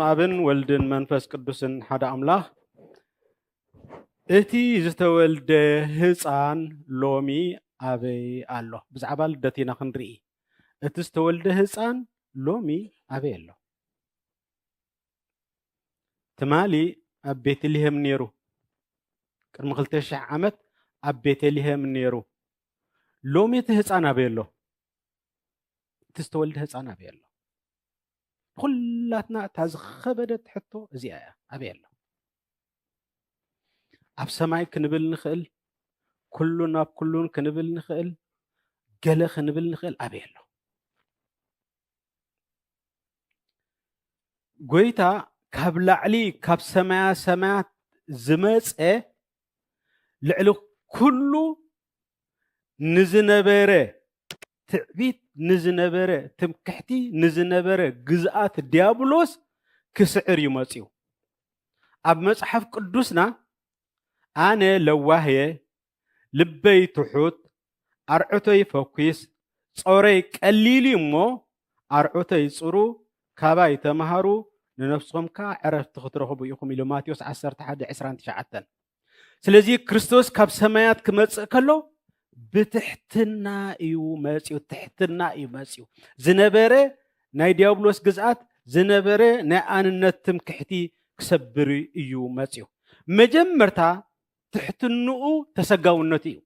ኣብን ወልድን መንፈስ ቅዱስን ሓደ ኣምላኽ። እቲ ዝተወልደ ህፃን ሎሚ ኣበይ ኣሎ? ብዛዕባ ልደት ኢና ክንርኢ። እቲ ዝተወልደ ህፃን ሎሚ ኣበይ ኣሎ? ትማሊ ኣብ ቤተልሔም ነይሩ። ቅድሚ ክልተ ሽሕ ዓመት ኣብ ቤተልሔም ነይሩ። ሎሚ እቲ ህፃን ኣበይ ኣሎ? እቲ ዝተወልደ ህፃን ኣበይ ኣሎ? ኩላትና እታ ዝኸበደት ሕቶ እዚኣ እያ። ኣበይ ኣሎ? ኣብ ሰማይ ክንብል ንኽእል፣ ኩሉን ኣብ ኩሉን ክንብል ንኽእል፣ ገለ ክንብል ንኽእል፣ ኣበይ ኣሎ? ጎይታ ካብ ላዕሊ ካብ ሰማያ ሰማያት ዝመጸ ልዕሊ ኩሉ ንዝነበረ ትዕቢት፣ ንዝነበረ ትምክሕቲ፣ ንዝነበረ ግዝኣት ዲያብሎስ ክስዕር እዩ መጺኡ። ኣብ መጽሓፍ ቅዱስና ኣነ ለዋህ እየ፣ ልበይ ትሑት፣ ኣርዕቶይ ፈኲስ፣ ጾረይ ቀሊል እዩ እሞ ኣርዕቶይ ጽሩ፣ ካባይ ተምሃሩ፣ ንነፍስኹም ከኣ ዕረፍቲ ክትረኽቡ ኢኹም ኢሉ ማቴዎስ ዓሰርተ ሓደ ዕስራን ትሽዓተን። ስለዚ ክርስቶስ ካብ ሰማያት ክመጽእ ከሎ ብትሕትና እዩ መጺኡ፣ ትሕትና እዩ መጺኡ። ዝነበረ ናይ ዲያብሎስ ግዝኣት፣ ዝነበረ ናይ ኣንነት ትምክሕቲ ክሰብር እዩ መጺኡ። መጀመርታ ትሕትንኡ ተሰጋውነቱ እዩ።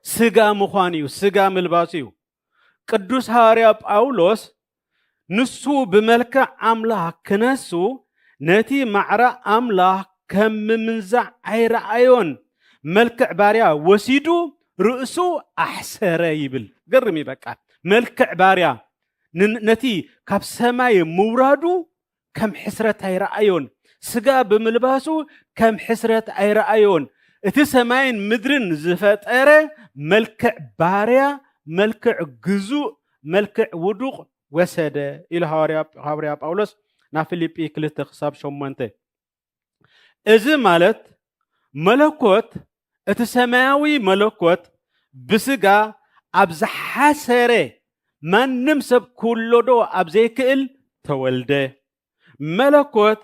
ስጋ ምዃን እዩ፣ ስጋ ምልባሱ እዩ። ቅዱስ ሃዋርያ ጳውሎስ ንሱ ብመልክዕ ኣምላኽ ክነሱ ነቲ ማዕረ ኣምላኽ ከም ምምንዛዕ ኣይረኣዮን፣ መልክዕ ባርያ ወሲዱ ርእሱ ኣሕሰረ ይብል። ገርም እዩ በቃ። መልክዕ ባርያ ን-፣ ነቲ ካብ ሰማይ ምውራዱ ከም ሕስረት ኣይረኣዮን፣ ስጋ ብምልባሱ ከም ሕስረት ኣይረኣዮን። እቲ ሰማይን ምድርን ዝፈጠረ መልክዕ ባርያ፣ መልክዕ ግዙእ፣ መልክዕ ውዱቕ ወሰደ ኢሉ ሃዋርያ፣ ሃዋርያ ጳውሎስ ናብ ፊልጲ ክልተ ክሳብ ሸሞንተ። እዚ ማለት መለኮት፣ እቲ ሰማያዊ መለኮት ብስጋ ኣብ ዝሓሰረ ማንም ሰብ ክውለዶ ኣብ ዘይክእል ተወልደ። መለኮት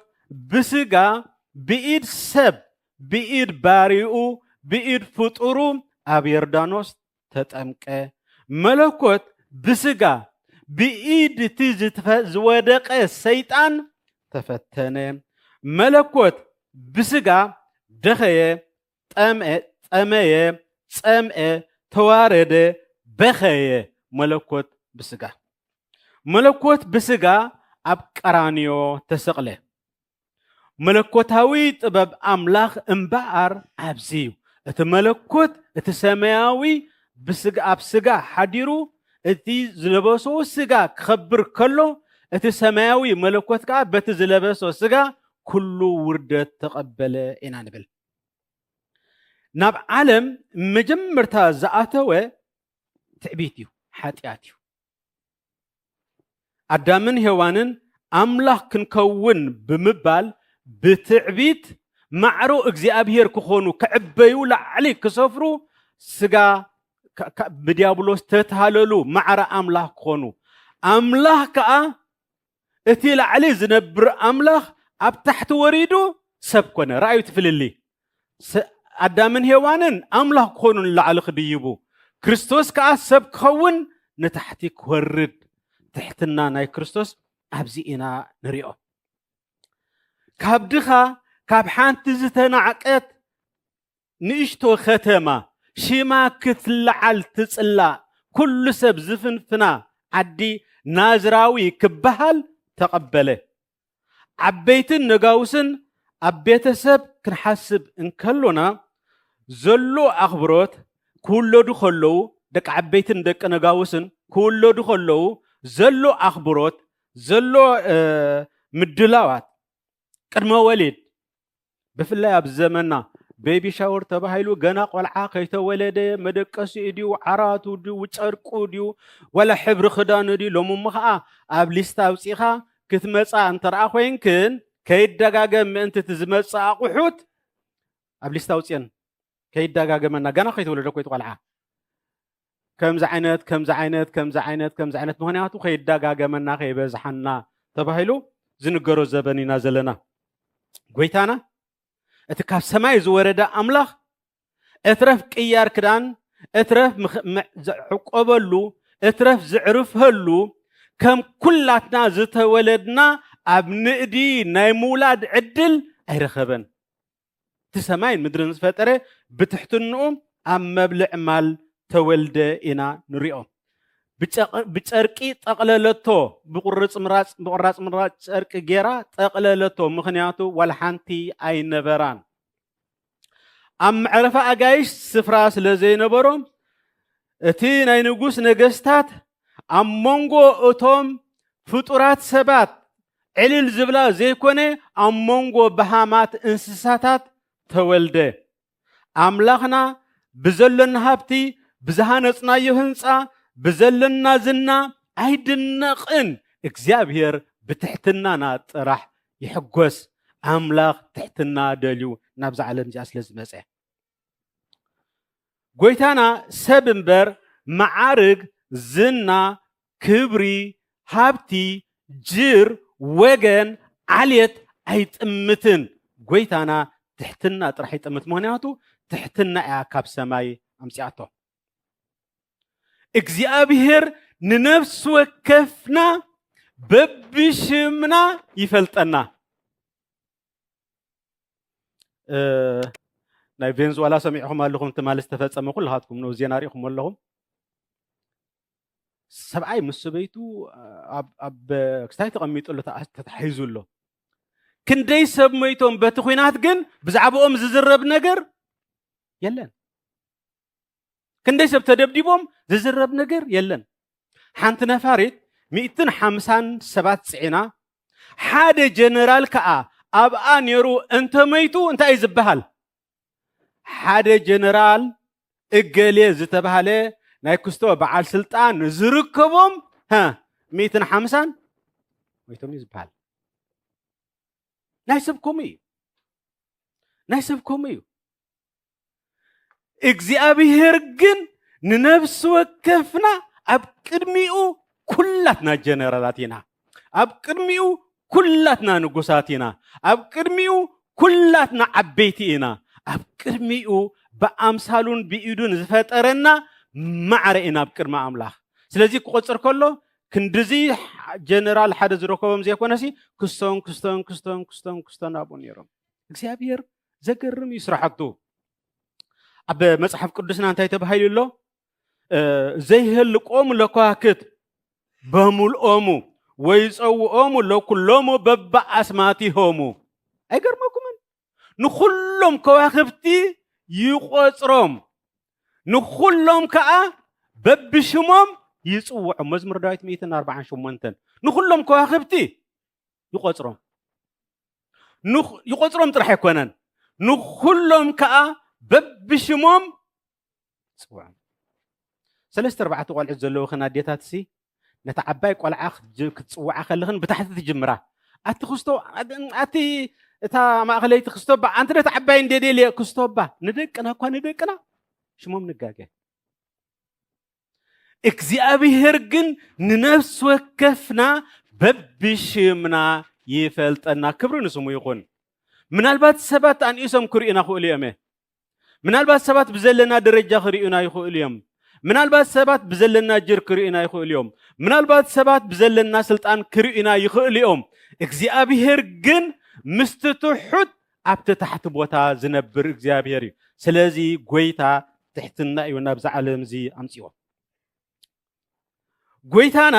ብስጋ ብኢድ ሰብ፣ ብኢድ ባሪኡ፣ ብኢድ ፍጡሩ ኣብ ዮርዳኖስ ተጠምቀ። መለኮት ብስጋ ብኢድ እቲ ዝትፈ-፣ ዝወደቀ ሰይጣን ተፈተነ። መለኮት ብስጋ ደኸየ፣ ጠምአ-፣ ጠመየ፣ ጸምአ፣ ተዋረደ፣ በኸየ። መለኮት ብስጋ፣ መለኮት ብስጋ ኣብ ቀራንዮ ተሰቕለ። መለኮታዊ ጥበብ ኣምላኽ እምበኣር ኣብዚ እዩ። እቲ መለኮት፣ እቲ ሰማያዊ ብስጋ፣ ኣብ ስጋ ሓዲሩ፣ እቲ ዝለበሶ ስጋ ክኸብር ከሎ፣ እቲ ሰማያዊ መለኮት ከኣ በቲ ዝለበሶ ስጋ ኩሉ ውርደት ተቐበለ ኢና ንብል። ናብ ዓለም መጀመርታ ዝኣተወ ትዕቢት እዩ፣ ሓጢኣት እዩ። ኣዳምን ሄዋንን ኣምላኽ ክንከውን ብምባል ብትዕቢት ማዕሮ እግዚኣብሔር ክኾኑ፣ ክዕበዩ፣ ላዕሊ ክሰፍሩ፣ ስጋ ካ-፣ ካ-፣ ብዲያብሎስ ተታለሉ፣ ማዕረ ኣምላኽ ክኾኑ። ኣምላኽ ከኣ እቲ ላዕሊ ዝነብር ኣምላኽ ኣብ ታሕቲ ወሪዱ ሰብ ኮነ። ረኣዩ እቲ ፍልልይ። ሰ-፣ ኣዳምን ሄዋንን ኣምላኽ ክኾኑ ንላዕሊ ክድይቡ፣ ክርስቶስ ከኣ ሰብ ክኸውን ንታሕቲ ክወርድ። ትሕትና ናይ ክርስቶስ ኣብዚ ኢና ንሪኦ። ካብ ድኻ፣ ካብ ሓንቲ ዝተናዕቀት ንእሽቶ ከተማ፣ ሽማ ክትለዓል ትጽላእ፣ ኩሉ ሰብ ዝፍንፍና ዓዲ ናዝራዊ ክበሃል ተቐበለ። ዓበይትን ነጋውስን ኣብ ቤተሰብ ክንሓስብ እንከሎና ዘሎ ኣኽብሮት፣ ክውለዱ ከለዉ፣ ደቂ ዓበይትን ደቂ ነጋውስን ክውለዱ ከለዉ ዘሎ ኣኽብሮት፣ ዘሎ፣ እ፣ ምድላዋት፣ ቅድመ ወሊድ፣ ብፍላይ ኣብ ዘመንና ቤቢ ሻወር ተባሂሉ ገና ቆልዓ ከይተወለደ መደቀሲኡ ድዩ፣ ዓራቱ ድዩ፣ ጨርቁ ድዩ፣ ወላ ሕብሪ ክዳኑ ድዩ? ሎሚ እሞ ኸዓ ኣብ ሊስታ ኣውፂኻ ክትመፃ እንተ ደኣ ኮይንክን፣ ከይደጋገም ምእንቲ እቲ ዝመፅእ ኣቑሑት ኣብ ሊስታ ኣውፅየን። ከይደጋገመና፣ ገና ከይተወለደ እኮ እዩ እቲ ቆልዓ። ከምዚ ዓይነት፣ ከምዚ ዓይነት፣ ከምዚ ዓይነት፣ ከምዚ ዓይነት፣ ምኽንያቱ ከይደጋገመና፣ ከይበዝሓና ተባሂሉ ዝንገሮ ዘበን ኢና ዘለና። ጎይታና እቲ ካብ ሰማይ ዝወረደ ኣምላኽ እትረፍ ቅያር ክዳን፣ እትረፍ ምኽ-፣ ምዕ-፣ ዝዕቆበሉ፣ እትረፍ ዝዕርፈሉ፣ ከም ኩላትና ዝተወለድና ኣብ ንእዲ ናይ ምውላድ ዕድል ኣይረኸበን። እቲ ሰማይን ምድርን ዝፈጠረ ብትሕትንኡ ኣብ መብልዕ ማል ተወልደ ኢና ንሪኦ። ብጨቕ-፣ ብጨርቂ ጠቕለለቶ፣ ብቑርጽ ምራጽ፣ ብቑራጽ ምራጽ ጨርቂ ጌራ ጠቕለለቶ፣ ምኽንያቱ ዋላ ሓንቲ ኣይነበራን። ኣብ መዕረፊ ኣጋይሽ ስፍራ ስለ ዘይነበሮም፣ እቲ ናይ ንጉስ ነገስታት ኣብ መንጎ እቶም ፍጡራት ሰባት ዕልል ዝብላ ዘይኮነ፣ ኣብ መንጎ በሃማት እንስሳታት ተወልደ። ኣምላኽና ብዘሎና ሃብቲ፣ ብዝሃነጽናዮ ህንጻ፣ ብዘሎና ዝና ኣይድነቕን። እግዚኣብሔር ብትሕትናና ጥራሕ ይሕጎስ። ኣምላኽ ትሕትና ደልዩ ናብዛ ዓለም እዚኣ ስለ ዝመጸ። ጎይታና ሰብ እምበር መዓርግ፣ ዝና፣ ክብሪ፣ ሃብቲ፣ ጅር፣ ወገን፣ ዓሌት ኣይጥምትን። ጎይታና ትሕትና ጥራሕ ይጥምት። ምኽንያቱ ትሕትና እያ ካብ ሰማይ ኣምጺኣቶ። እግዚኣብሔር ንነፍሲ ወከፍና በብሽምና ይፈልጠና። እ፣ ናይ ቬንዙዋላ ሰሚዕኹም ኣለኹም፣ ትማሊ ዝተፈጸመ ኩልኻትኩም ነው ዜና ሪኢኹም ኣለኹም። ሰብኣይ ምስ ሰበይቱ ኣብ፣ ኣብ ክስታይ ተቐሚጡ ኣሎ፣ ተኣ-፣ ተታሒዙ ኣሎ። ክንደይ ሰብ ሞይቶም በቲ ኲናት ግን ብዛዕባኦም ዝዝረብ ነገር የለን። ክንደይ ሰብ ተደብዲቦም ዝዝረብ ነገር የለን። ሓንቲ ነፋሪት ሚእትን ሓምሳን ሰባት ጽዒና፣ ሓደ ጀነራል ከኣ ኣብኣ ነይሩ እንተመይቱ እንታይ እዩ ዝበሃል? ሓደ ጀነራል እገሌ ዝተባህለ ናይ ክስቶ በዓል ስልጣን ዝርከቦም፣ ሀ፣ ሚእትን ሓምሳን ሞይቶም እዩ ዝበሃል። ናይ ሰብ ከምኡ እዩ። ናይ ሰብ ከምኡ እዩ። እግዚኣብሔር ግን ንነፍሲ ወከፍና ኣብ ቅድሚኡ ኩላትና ጀነራላት ኢና። ኣብ ቅድሚኡ ኩላትና ንጉሳት ኢና። ኣብ ቅድሚኡ ኩላትና ዓበይቲ ኢና። ኣብ ቅድሚኡ ብኣምሳሉን ብኢዱን ዝፈጠረና ማዕረ ኢና ኣብ ቅድሚ ኣምላኽ። ስለዚ ክቆጽር ከሎ ክንድዚ ጀነራል ሓደ ዝረከቦም ዘይኮነሲ ክስቶን፣ ክስቶን፣ ክስቶን፣ ክስቶን፣ ክስቶን ኣብኡ ነይሮም። እግዚኣብሔር ዘገርም እዩ ስራሕቱ። ኣብ መጽሓፍ ቅዱስና እንታይ ተባሂሉ ኣሎ? እ፣ ዘይህልቆሙ ለከዋክት በሙልኦሙ ወይጸውኦሙ ለኩሎሙ በበኣስማቲሆሙ። ኣይገርመኩምን? ንኹሎም ከዋክብቲ ይቆጽሮም፣ ንኹሎም ከኣ በብሽሞም ይጽውዖም። መዝሙር ዳዊት ሚእትን ኣርባዓን ሸሞንተን። ንኹሎም ከዋክብቲ ይቆጽሮም። ንኹ-፣ ይቆጽሮም ጥራሕ ኣይኮነን፣ ንኹሎም ከኣ በብሽሞም ይጽውዖም። ሰለስተ ኣርባዕተ ቆልዑት ዘለውኽን ኣዴታትሲ፣ ነታ ዓባይ ቆልዓ ክትጅ-፣ ክትጽውዓ ከለኽን ብታሕቲ ትጅምራ። ኣቲ ክስቶ፣ ኣቲ እታ ማእኸለይቲ ክስቶባ፣ ኣንቲ ነታ ዓባይ እንደ ደልየ ክስቶባ። ንደቅና እኳ ንደቅና ሽሞም ንጋገ። እግዚኣብሔር ግን ንነፍሲ ወከፍና በብሽምና ይፈልጠና። ክብሪ ንስሙ ይኹን። ምናልባት ሰባት ኣንኢሶም ክርእዩና ክእሉ እዮም። ምናልባት ሰባት ብዘለና ደረጃ ክርእዩና ይኽእሉ እዮም። ምናልባት ሰባት ብዘለና ጅር ክርእዩና ይኽእሉ እዮም። ምናልባት ሰባት ብዘለና ስልጣን ክርእዩና ይኽእሉ እዮም። እግዚኣብሔር ግን ምስቲ ትሑት ኣብቲ ታሕቲ ቦታ ዝነብር እግዚኣብሔር እዩ። ስለዚ ጎይታ ትሕትና እዩ ናብዛ ዓለም እዚ ኣምጺዎ። ጎይታና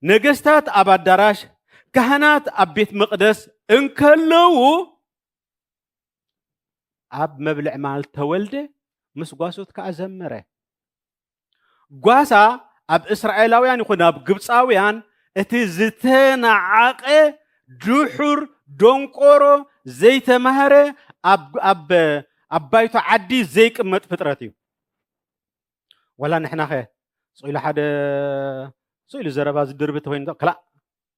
ነገስታት ኣብ ኣዳራሽ፣ ካህናት ኣብ ቤት መቕደስ እንከለዉ፣ ኣብ መብልዕ ማል ተወልደ፣ ምስ ጓሶት ከኣ ዘመረ። ጓሳ ኣብ እስራኤላውያን ይኹን ኣብ ግብፃውያን እቲ ዝተናዓቐ፣ ድሑር፣ ደንቆሮ፣ ዘይተማህረ፣ ኣብ፣ ኣብ፣ ኣብ ባይቶ ዓዲ ዘይቅመጥ ፍጥረት እዩ። ዋላ ንሕናኸ ስቕ ኢሉ ሓደ ስቕ ኢሉ ዘረባ ዝድርቢ ተኮይኑ፣ ክላእ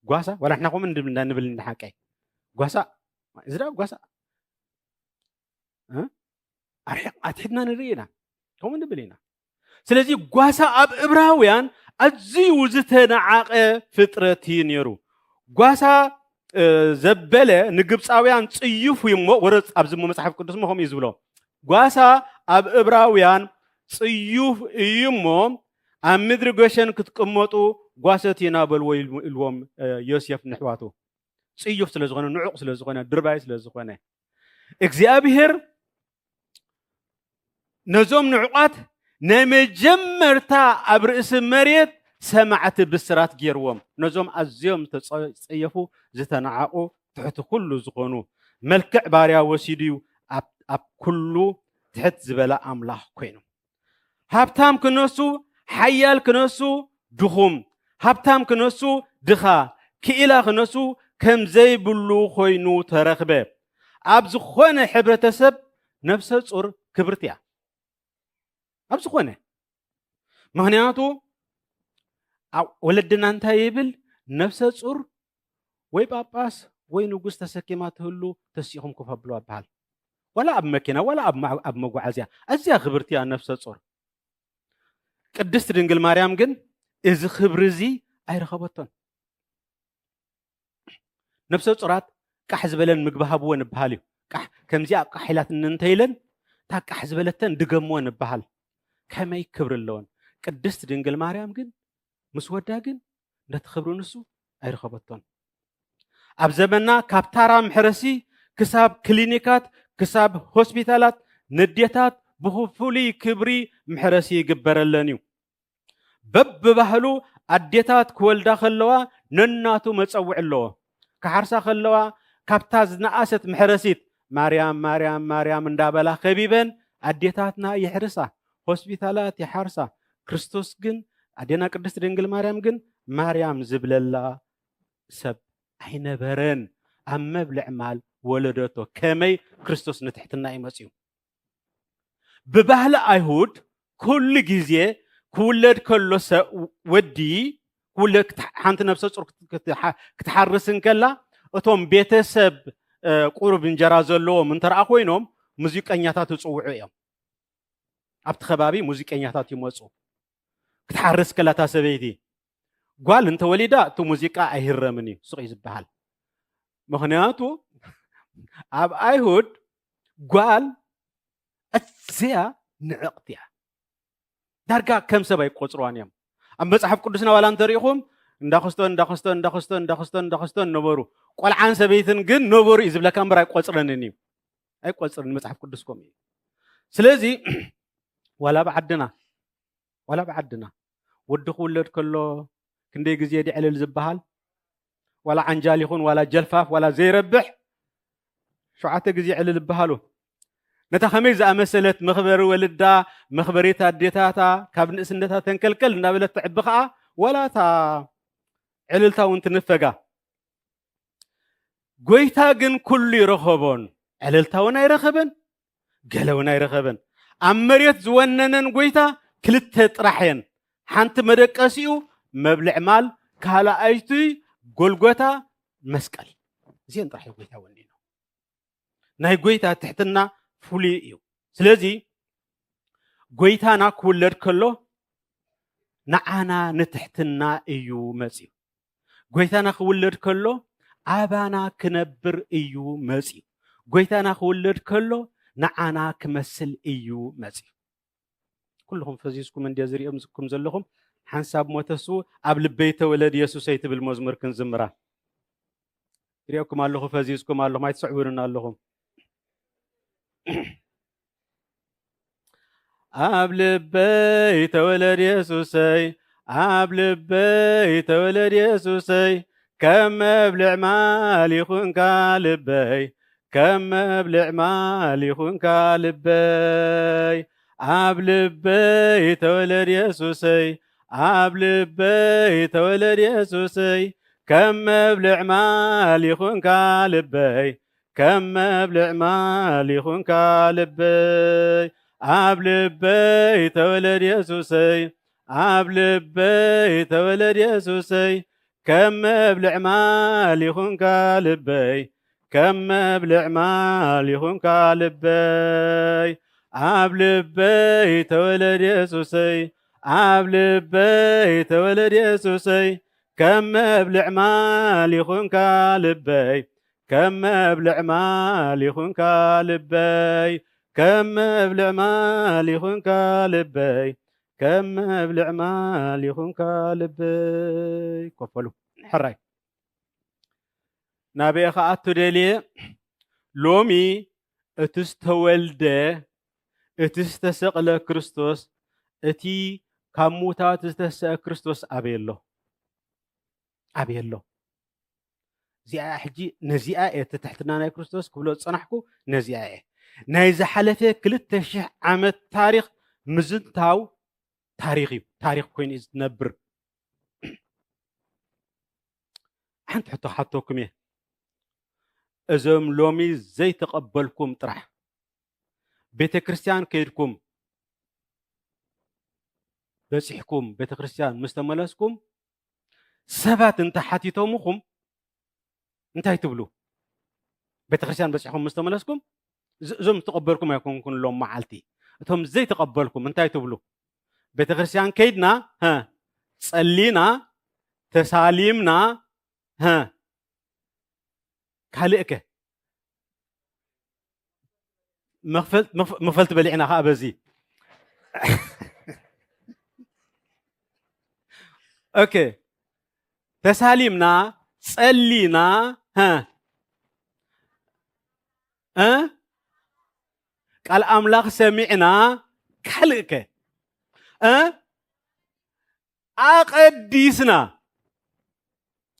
ጓሳ፣ ዋላ ንሕና ከምኡ እንድም-፣ እንዳ ንብል እንዳ ሓቀይ። ጓሳ፣ እዚ ደኣ ጓሳ። እ? ኣርሒቕ ኣትሒድና ንርኢ ኢና። ከምኡ ንብል ኢና። ስለዚ ጓሳ ኣብ እብራውያን ኣዝዩ ዝተናዓቐ ፍጥረት እዩ ነይሩ። ጓሳ፣ እ፣ ዘበለ ንግብፃውያን ጽዩፍ እዩ እሞ፣ ወረፅ ኣብዚ እሞ መጽሓፍ ቅዱስ እሞ ከምኡ እዩ ዝብሎ። ጓሳ ኣብ እብራውያን ጽዩፍ እዩ እሞ፣ ኣብ ምድሪ ጎሸን ክትቅመጡ ጓሶት ኢና በልዎ ኢል-፣ ኢልዎም፣ እ፣ ዮሴፍ ንሕዋቱ። ጽዩፍ ስለ ዝኾነ፣ ንዑቕ ስለ ዝኾነ፣ ድርባይ ስለ ዝኾነ። እግዚኣብሔር ነዞም ንዑቓት ናይ መጀመርታ ኣብ ርእሲ መሬት ሰማዕቲ ብስራት ገይርዎም። ነዞም ኣዝዮም ዝተጸየፉ፣ ዝተናዓቑ፣ ትሕቲ ኩሉ ዝኾኑ፣ መልክዕ ባርያ ወሲዱ እዩ ኣብ፣ ኣብ ኩሉ ትሕት ዝበለ ኣምላኽ ኮይኑ። ሃብታም ክነሱ፣ ሓያል ክነሱ፣ ድኹም፣ ሃብታም ክነሱ፣ ድኻ፣ ክኢላ ክነሱ፣ ከም ዘይብሉ ኮይኑ ተረኽበ። ኣብ ዝኾነ ሕብረተሰብ ነፍሰ ጹር ክብርቲ እያ። ኣብ ዝኾነ። ምኽንያቱ፣ ኣብ ወለድና እንታይ ይብል? ነፍሰ ጹር ወይ ጳጳስ ወይ ንጉስ ተሰኪማ ትህሉ፣ ተሲእኹም ኮፍ ኣብልዋ ይበሃል። ዋላ ኣብ መኪና፣ ዋላ ኣብ ማ-፣ ኣብ መጓዓዝያ። ኣዝያ ክብርቲ እያ ነፍሰ ጹር። ቅድስት ድንግል ማርያም ግን እዚ ክብሪ እዚ ኣይረኸበቶን። ነፍሰ ጹራት ቃሕ ዝበለን ምግቢ ሃብወን ይበሃል እዩ። ቃሕ፣ ከምዚኣ ቃሕ ኢላትኒ እንተ ኢለን፣ እታ ቃሕ ዝበለተን ድገምወን ይበሃል። ከመይ ክብሪ ኣለወን። ቅድስት ድንግል ማርያም ግን፣ ምስ ወዳ ግን፣ ነቲ ክብሪ ንሱ ኣይረኸበቶን። ኣብ ዘመንና ካብ ታራ መሕረሲ ክሳብ ክሊኒካት፣ ክሳብ ሆስፒታላት፣ ነዴታት ብፍሉይ ክብሪ መሕረሲ ይግበረለን እዩ። በብባህሉ ኣዴታት ክወልዳ ከለዋ ነናቱ መጸውዒ ኣለዎ። ክሓርሳ ከለዋ ካብታ ዝነኣሰት መሕረሲት ማርያም፣ ማርያም፣ ማርያም እንዳበላ ከቢበን ኣዴታትና የሕርሳ፣ ሆስፒታላት ይሓርሳ። ክርስቶስ ግን፣ ኣዴና ቅድስት ድንግል ማርያም ግን ማርያም ዝብለላ ሰብ ኣይነበረን። ኣብ መብልዕ ማል ወለደቶ። ከመይ ክርስቶስ ንትሕትና እዩ መጺኡ። ብባህሊ ኣይሁድ ኩሉ ግዜ ክውለድ ከሎ ሰ-፣ ወዲ ክውለድ ክት-፣ ሓንቲ ነፍሰ ጹር ክት-፣ ክትሓ-፣ ክትሓርስ እንከላ፣ እቶም ቤተሰብ፣ እ፣ ቁሩብ እንጀራ ዘለዎም እንተ ደኣ ኮይኖም፣ ሙዚቀኛታት ይጽውዑ እዮም። ኣብቲ ከባቢ ሙዚቀኛታት ይመጹ። ክትሓርስ ከላ እታ ሰበይቲ፣ ጓል እንተወሊዳ እቲ ሙዚቃ ኣይህረምን እዩ፣ ስቕ እዩ ዝበሃል። ምኽንያቱ ኣብ ኣይሁድ ጓል ኣዝያ ንዕቕቲ እያ። ዳርጋ ከም ሰብ ኣይቆጽርዋን እዮም። ኣብ መጽሓፍ ቅዱስና ዋላ እንተሪኢኹም እንዳኸስቶን፣ እንዳኸስቶን፣ እንዳኸስቶን፣ እንዳኸስቶን፣ እንዳኸስቶን ነበሩ። ቆልዓን ሰበይትን ግን ነበሩ እዩ ዝብለካ እምበር ኣይቆጽረንን እዩ። ኣይቆጽርን፣ መጽሓፍ ቅዱስ ከምኡ እዩ። ስለዚ ዋላ ኣብ ዓድና፣ ዋላ ኣብ ዓድና ወዲ ክውለድ ከሎ ክንደይ ግዜ ድዕልል ዝበሃል? ዋላ ዓንጃል ይኹን፣ ዋላ ጀልፋፍ፣ ዋላ ዘይረብሕ ሸውዓተ ግዜ ዕልል ይበሃሉ። ነታ ከመይ ዝኣመሰለት መኽበሪ ወልዳ፣ መኽበሪት ኣዴታታ፣ ካብ ንእስነታ ተንከልከል እናበለት ተዕቢ ኸኣ፣ ዋላ እታ ዕልልታ እውን ትንፈጋ። ጎይታ ግን ኩሉ ይረኸቦን፣ ዕልልታ እውን ኣይረኸበን፣ ገለ እውን ኣይረኸበን። ኣብ መሬት ዝወነነን ጎይታ ክልተ ጥራሕ እየን። ሓንቲ መደቀሲኡ መብልዕ ማል፣ ካልኣይቲ ጎልጎታ መስቀል። እዚአን ጥራሕ እዩ ጎይታ ወኒኑ። ናይ ጎይታ ትሕትና ፍሉይ እዩ። ስለዚ ጎይታና ክውለድ ከሎ ንዓና ንትሕትና እዩ መጺኡ። ጎይታና ክውለድ ከሎ ኣባና ክነብር እዩ መጺኡ። ጎይታና ክውለድ ከሎ ንዓና ክመስል እዩ መጺኡ። ኩልኹም ፈዚዝኩም እንድየ ዝርእየኩም ዘለኹም። ሓንሳብ ሞተሱ ኣብ ልበይ ተወለድ የሱሰይ ትብል መዝሙር ክንዝምራ። ይርእየኩም ኣለኹ፣ ፈዚዝኩም ኣለኹም፣ ኣይትስዕቡንን ኣለኹም። ኣብ ልበይ ተወለድ የሱሰይ፣ ኣብ ልበይ ተወለድ የሱሰይ፣ ከም መብልዕ ማል ይኹንካ ልበይ፣ ከም መብልዕ ማል ይኹንካ ልበይ። ኣብ ልበይ ተወለድ የሱሰይ፣ ኣብ ልበይ ተወለድ የሱሰይ፣ ከም መብልዕ ማል ይኹንካ ልበይ፣ ከም መብልዕ ማል ይኹንካ ልበይ። ኣብ ልበይ ተወለድ የሱሰይ፣ ኣብ ልበይ ተወለድ የሱሰይ። ከም መብልዕ ማል ይኹንካ ልበይ፣ ከም መብልዕ ማል ይኹንካ ልበይ። ኣብ ልበይ ተወለድ የሱሰይ፣ ኣብ ልበይ ተወለድ የሱሰይ። ከም መብልዕ ማል ይኹንካ ልበይ፣ ከም መብልዕ ማል ይኹንካ ልበይ፣ ከም መብልዕ ማል ይኹንካ ልበይ፣ ከም መብልዕ ማል ይኹንካ ልበይ። ኮፈሉ። ሕራይ። ናበይ ክኣቱ ደልየ? ሎሚ እቲ ዝተወልደ፣ እቲ ዝተሰቕለ ክርስቶስ፣ እቲ ካብ ሙታት ዝተሰአ ክርስቶስ ኣበይ ኣሎ? ኣበይ ኣሎ? እዚኣ ሕጂ ነዚኣ እየ፣ እቲ ትሕትና ናይ ክርስቶስ ክብሎ ዝጸናሕኩ ነዚኣ እየ። ናይ ዝሓለፈ ክልተ ሽሕ ዓመት ታሪኽ ምዝንታው ታሪኽ እዩ። ታሪኽ ኮይኑ እዩ ዝነብር። ሓንቲ ሕቶ ክሓተኩም እየ። እዞም ሎሚ ዘይተቐበልኩም ጥራሕ ቤተ ክርስቲያን ከይድኩም በጺሕኩም ቤተ ክርስቲያን ምስ ተመለስኩም ሰባት እንተሓቲቶምኹም እንታይ ትብሉ? ቤተ ክርስቲያን በጺሕኩም ምስ ተመለስኩም፣ እዚ-፣ እዞም ዝተቐበልኩም ኣይኮንኩን ሎም መዓልቲ። እቶም ዘይተቐበልኩም እንታይ ትብሉ? ቤተ ክርስቲያን ከይድና፣ ሀ፣ ጸሊና፣ ተሳሊምና፣ ሀ፣ ካልእከ? መኽፈል-፣ መኽ-፣ መኽፈልቲ በሊዕና ኸዓ በዚ። ኦኬ። ተሳሊምና፣ ጸሊና፣ ሀ። እ? ቃል ኣምላኽ ሰሚዕና፣ ካልእከ? እ? ኣቐዲስና።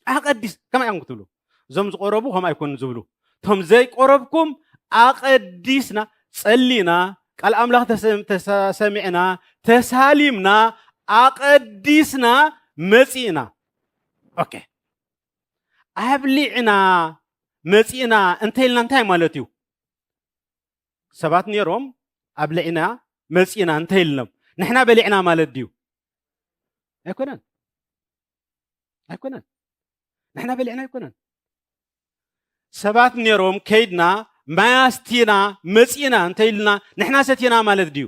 ኣቐዲስ-፣ ከመይ እዮም ክትብሉ? እዞም ዝቆረቡ ከምኡ ኣይኮኑን ዝብሉ። እቶም ዘይቆረብኩም ኣቐዲስና፣ ጸሊና፣ ቃል ኣምላኽ ተሰ-፣ ተሰ-፣ ሰሚዕና፣ ተሳሊምና፣ ኣቐዲስና፣ መጺእና። ኦኬ። ኣብሊዕና፣ መጺእና እንተ ኢልና እንታይ ማለት እዩ? ሰባት ነይሮም፣ ኣብሊዕና፣ መጺእና እንተ ኢልኖም፣ ንሕና በሊዕና ማለት ድዩ? ኣይኮነን። ኣይኮነን። ንሕና በሊዕና ኣይኮነን። ሰባት ነይሮም፣ ከይድና፣ ማይ ኣስቲና፣ መጺእና እንተ ኢልና፣ ንሕና ሰቲና ማለት ድዩ?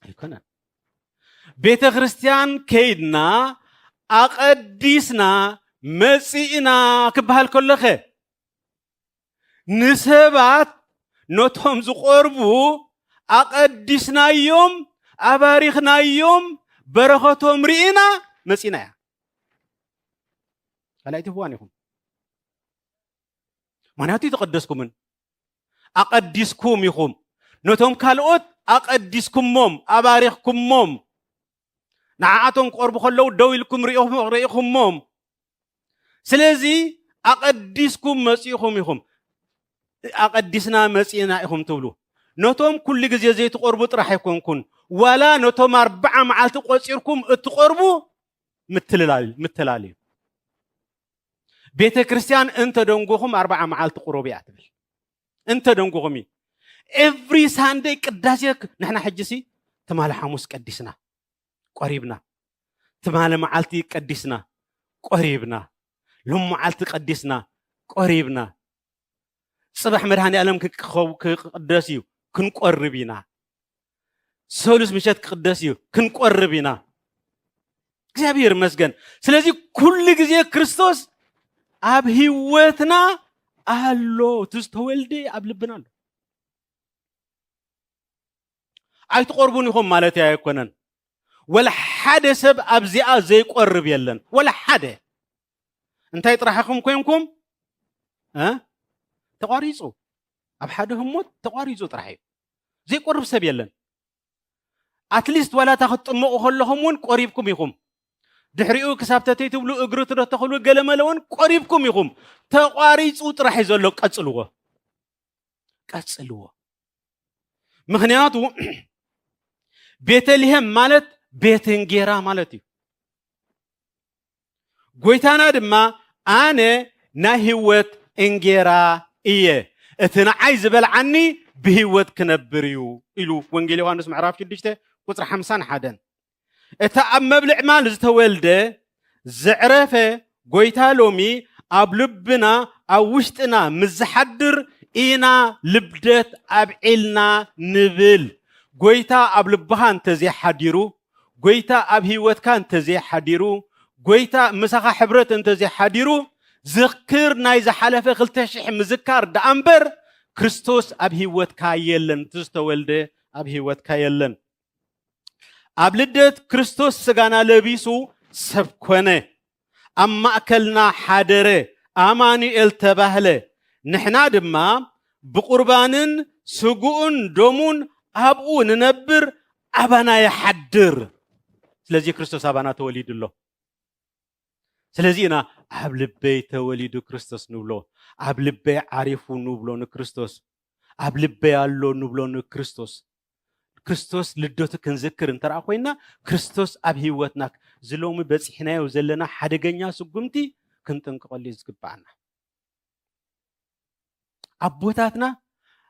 ኣይኮነን። ቤተ ክርስቲያን ከይድና፣ ኣቐዲስና፣ መጺእና ክበሃል ከሎኸ፣ ንሰባት ነቶም ዝቆርቡ ኣቐዲስናዮም፣ ኣባሪኽናዮም፣ በረኸቶም ርኢና መጺእና እያ። ካልኣይቲ ፍዋን ኢኹም። ምኽንያቱ ኣይተቐደስኩምን። ኣቐዲስኩም ኢኹም። ነቶም ካልኦት ኣቐዲስኩሞም፣ ኣባሪኽኩሞም። ንዓኣቶም ክቐርቡ ከለዉ ደው ኢልኩም ርኢኹም-፣ ርኢኹሞም። ስለዚ ኣቐዲስኩም መጺእኹም ኢኹም። ኣቐዲስና መጺእና ኢኹም ትብሉ። ነቶም ኩሉ ግዜ ዘይትቐርቡ ጥራሕ ኣይኮንኩን። ዋላ ነቶም ኣርብዓ መዓልቲ ቆጺርኩም እትቐርቡ ምትልላል-፣ ምትላል እዩ። ቤተ ክርስቲያን እንተ ደንጎኹም ኣርብዓ መዓልቲ ቁረቡ እያ ትብል። እንተ ደንጎኹም እዩ። ኤቭሪ ሳንደይ ቅዳሴ ክ-፣ ንሕና ሕጂ ሲ ትማሊ ሓሙስ ቀዲስና፣ ቆሪብና። ትማሊ መዓልቲ ቀዲስና፣ ቆሪብና። ሎም መዓልቲ ቀዲስና፣ ቆሪብና። ጽባሕ መድኃኔ ዓለም ክኸው-፣ ክቕደስ እዩ፣ ክንቆርብ ኢና። ሰሉስ ምሸት ክቕደስ እዩ፣ ክንቆርብ ኢና። እግዚኣብሔር ይመስገን። ስለዚ ኩሉ ግዜ ክርስቶስ ኣብ ህይወትና ኣሎ፣ እቲ ዝተወልደ ኣብ ልብና ኣሎ። ኣይትቆርቡን ኢኹም ማለት ኣይኮነን። ወላ ሓደ ሰብ ኣብዚኣ ዘይቆርብ የለን። ወላ ሓደ። እንታይ ጥራሕ ኢኹም ኮንኩም? እ? ተቋሪጹ። ኣብ ሓደ ህሞት ተቋሪጹ ጥራሕ እዩ። ዘይቆርብ ሰብ የለን። ኣትሊስት ዋላ እታ ክትጥመቑ ከለኹም እውን ቆሪብኩም ኢኹም። ድሕሪኡ ክሳብ ተተይ ትብሉ እግሪ ትዶ ተኽሉ ገለመለ እውን ቆሪብኩም ኢኹም። ተቋሪጹ ጥራሕ እዩ ዘሎ። ቀጽልዎ። ቀጽልዎ። ምኽንያቱ ቤተልሔም ማለት ቤት እንጌራ ማለት እዩ። ጎይታና ድማ ኣነ ናይ ህይወት እንጌራ እየ፣ እቲ ንዓይ ዝበልዓኒ ብህይወት ክነብር እዩ ኢሉ ወንጌል ዮሃንስ ምዕራፍ ሽዱሽተ ቁፅሪ ሓምሳን ሓደን። እቲ ኣብ መብልዕ ማል ዝተወልደ ዘዕረፈ ጎይታ ሎሚ ኣብ ልብና ኣብ ውሽጥና ምስ ዝሓድር ኢና ልደት ኣብዒልና ንብል። ጎይታ ኣብ ልብኻ እንተዘይሓዲሩ፣ ጎይታ ኣብ ህይወትካ እንተዘይሓዲሩ፣ ጎይታ ምሳኻ ሕብረት እንተዘይሓዲሩ፣ ዝክር ናይ ዝሓለፈ ክልተ ሽሕ ምዝካር ደኣ እምበር ክርስቶስ ኣብ ህይወትካ የለን። እቲ ዝተወልደ ኣብ ህይወትካ የለን። ኣብ ልደት ክርስቶስ ስጋና ለቢሱ ሰብ ኮነ፣ ኣብ ማእከልና ሓደረ፣ ኣማኑኤል ተባህለ። ንሕና ድማ ብቁርባንን ስግኡን ደሙን ኣብኡ ንነብር፣ ኣባና ይሓድር። ስለዚ ክርስቶስ ኣባና ተወሊዱ ኣሎ። ስለዚ ኢና ኣብ ልበይ ተወሊዱ ክርስቶስ ንብሎ፣ ኣብ ልበይ ዓሪፉ ንብሎ ንክርስቶስ፣ ኣብ ልበይ ኣሎ ንብሎ ንክርስቶስ። ክርስቶስ ልደቱ ክንዝክር እንተ ደኣ ኮይና፣ ክርስቶስ ኣብ ህይወትና፣ እዚ ሎሚ በጺሕናዮ ዘለና ሓደገኛ ስጉምቲ ክንጥንቀቐሉ እዩ ዝግብኣና። ኣቦታትና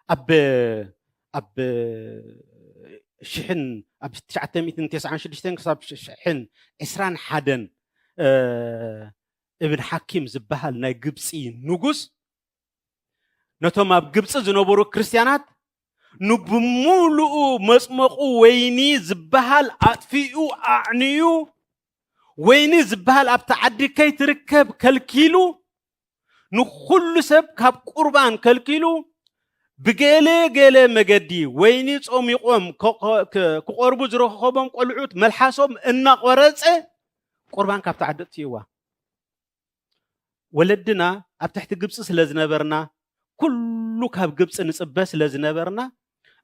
ኣብ፣ ኣብ ሽሕን፣ ኣብ ትሽዓተ ሚእትን ተስዓን ሽዱሽተን ክሳብ ሽሕን ዕስራን ሓደን፣ እ፣ እብን ሓኪም ዝበሃል ናይ ግብጺ ንጉስ ነቶም ኣብ ግብጺ ዝነበሩ ክርስትያናት ንብምሉኡ መጽመቑ ወይኒ ዝበሃል ኣጥፊኡ ኣዕንዩ፣ ወይኒ ዝበሃል ኣብቲ ዓዲ ከይትርከብ ከልኪሉ፣ ንኹሉ ሰብ ካብ ቁርባን ከልኪሉ፣ ብገለ ገለ መገዲ ወይኒ ጾሚቖም ከ-፣ ከ-፣ ከ-፣ ክቖርቡ ዝረኸቦም ቆልዑት መልሓሶም እናቖረጸ ቁርባን ካብቲ ዓዲ ኣጥፊእዋ። ወለድና ኣብ ትሕቲ ግብጺ ስለ ዝነበርና፣ ኩሉ ካብ ግብጺ ንጽበ ስለ ዝነበርና፣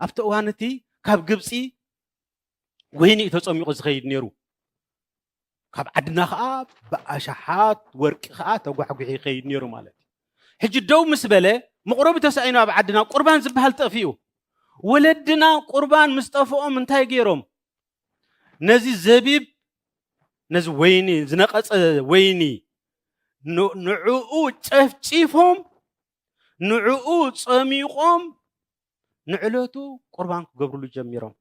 ኣብቲ እዋን እቲ ካብ ግብጺ ወይኒ እዩ ተጸሚቑ ዝኸይድ ነይሩ። ካብ ዓድና ኸኣ ብኣሽሓት ወርቂ ኸኣ ተጓሕጒሑ ይኸይድ ነይሩ ማለት እዩ። ሕጂ ደው ምስ በለ፣ መቑረቢ ተሳኢኑ ኣብ ዓድና ቁርባን ዝበሃል ጠፊኡ። ወለድና ቁርባን ምስ ጠፍኦም እንታይ ገይሮም? ነዚ ዘቢብ፣ ነዚ ወይኒ፣ ዝነቐጸ ወይኒ፣ ን-፣ ንዕኡ ጨፍጪፎም፣ ንዕኡ ጸሚቖም፣ ንዕለቱ ቁርባን ክገብርሉ ጀሚሮም።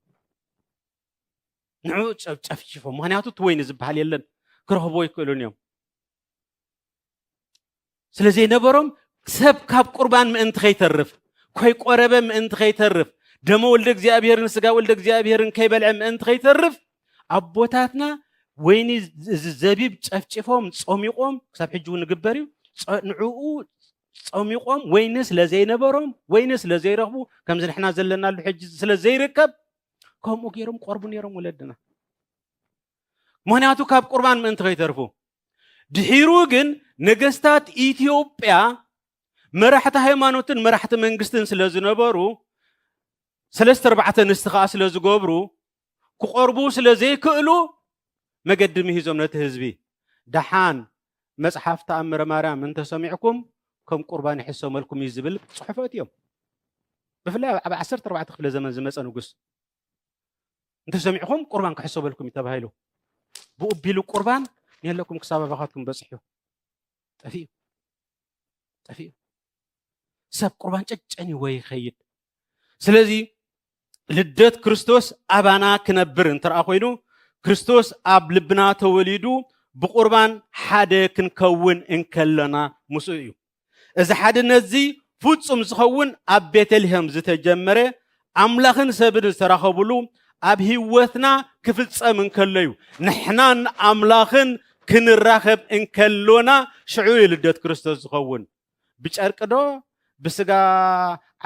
ንዕኡ ጨ-፣ ጨፍጪፎም። ምኽንያቱ እቲ ወይኒ ዝበሃል የለን፣ ክረኽብዎ ኣይክእሉን እዮም። ስለ ዘይነበሮም ሰብ ካብ ቁርባን ምእንቲ ከይተርፍ፣ ከይቆረበ ምእንቲ ከይተርፍ፣ ደመ ወልደ እግዚኣብሔርን ስጋ ወልደ እግዚኣብሔርን ከይበልዐ ምእንቲ ከይተርፍ፣ ኣቦታትና ወይኒ እዚ ዘቢብ ጨፍጪፎም፣ ጾሚቖም፣ ክሳብ ሕጂ እውን ንግበር እዩ። ጸ-፣ ንዕኡ ጾሚቖም፣ ወይኒ ስለ ዘይነበሮም፣ ወይኒ ስለ ዘይረኽቡ፣ ከምዚ ንሕና ዘለናሉ ሕጂ ስለ ዘይርከብ፣ ከምኡ ገይሮም ቆርቡ ነይሮም ወለድና። ምኽንያቱ ካብ ቁርባን ምእንቲ ከይተርፉ። ድሒሩ ግን ነገስታት ኢትዮጵያ መራሕቲ ሃይማኖትን መራሕቲ መንግስትን ስለ ዝነበሩ፣ ሰለስተ ኣርባዕተ ኣንስቲ ኸኣ ስለ ዝገብሩ፣ ክቆርቡ ስለ ዘይክእሉ፣ መገዲ ምሂዞም ነቲ ህዝቢ። ደሓን መጽሓፍ ተኣምረ ማርያም እንተሰሚዕኩም፣ ከም ቁርባን ይሕሰመልኩም እዩ ዝብል ጽሑፍ ኣእትዮም። ብፍላይ ኣብ ዓሰርተ ኣርባዕተ ክፍለ ዘመን ዝመጸ ንጉስ፣ እንተሰሚዕኹም ቁርባን ክሕሰበልኩም እዩ ተባሂሉ። ብኡ ኣቢሉ ቁርባን ንየለኩም ክሳብ ኣባኻትኩም በጺሑ። ጠፊኡ። ጠፊኡ። ሰብ ቁርባን ጨጨን ይዎ ይኸይድ። ስለዚ ልደት ክርስቶስ ኣባና ክነብር እንተ ደኣ ኮይኑ፣ ክርስቶስ ኣብ ልብና ተወሊዱ ብቁርባን ሓደ ክንከውን እንከለና ምስኡ እዩ። እዚ ሓድነት እዚ ፍጹም ዝኸውን ኣብ ቤተልሔም ዝተጀመረ፣ ኣምላኽን ሰብን ዝተራኸብሉ፣ ኣብ ህይወትና ክፍጸም እንከሎ እዩ። ንሕናን ኣምላኽን ክንራኸብ እንከሎና፣ ሽዑ እዩ ልደት ክርስቶስ ዝኸውን። ብጨርቂ ዶ፣ ብስጋ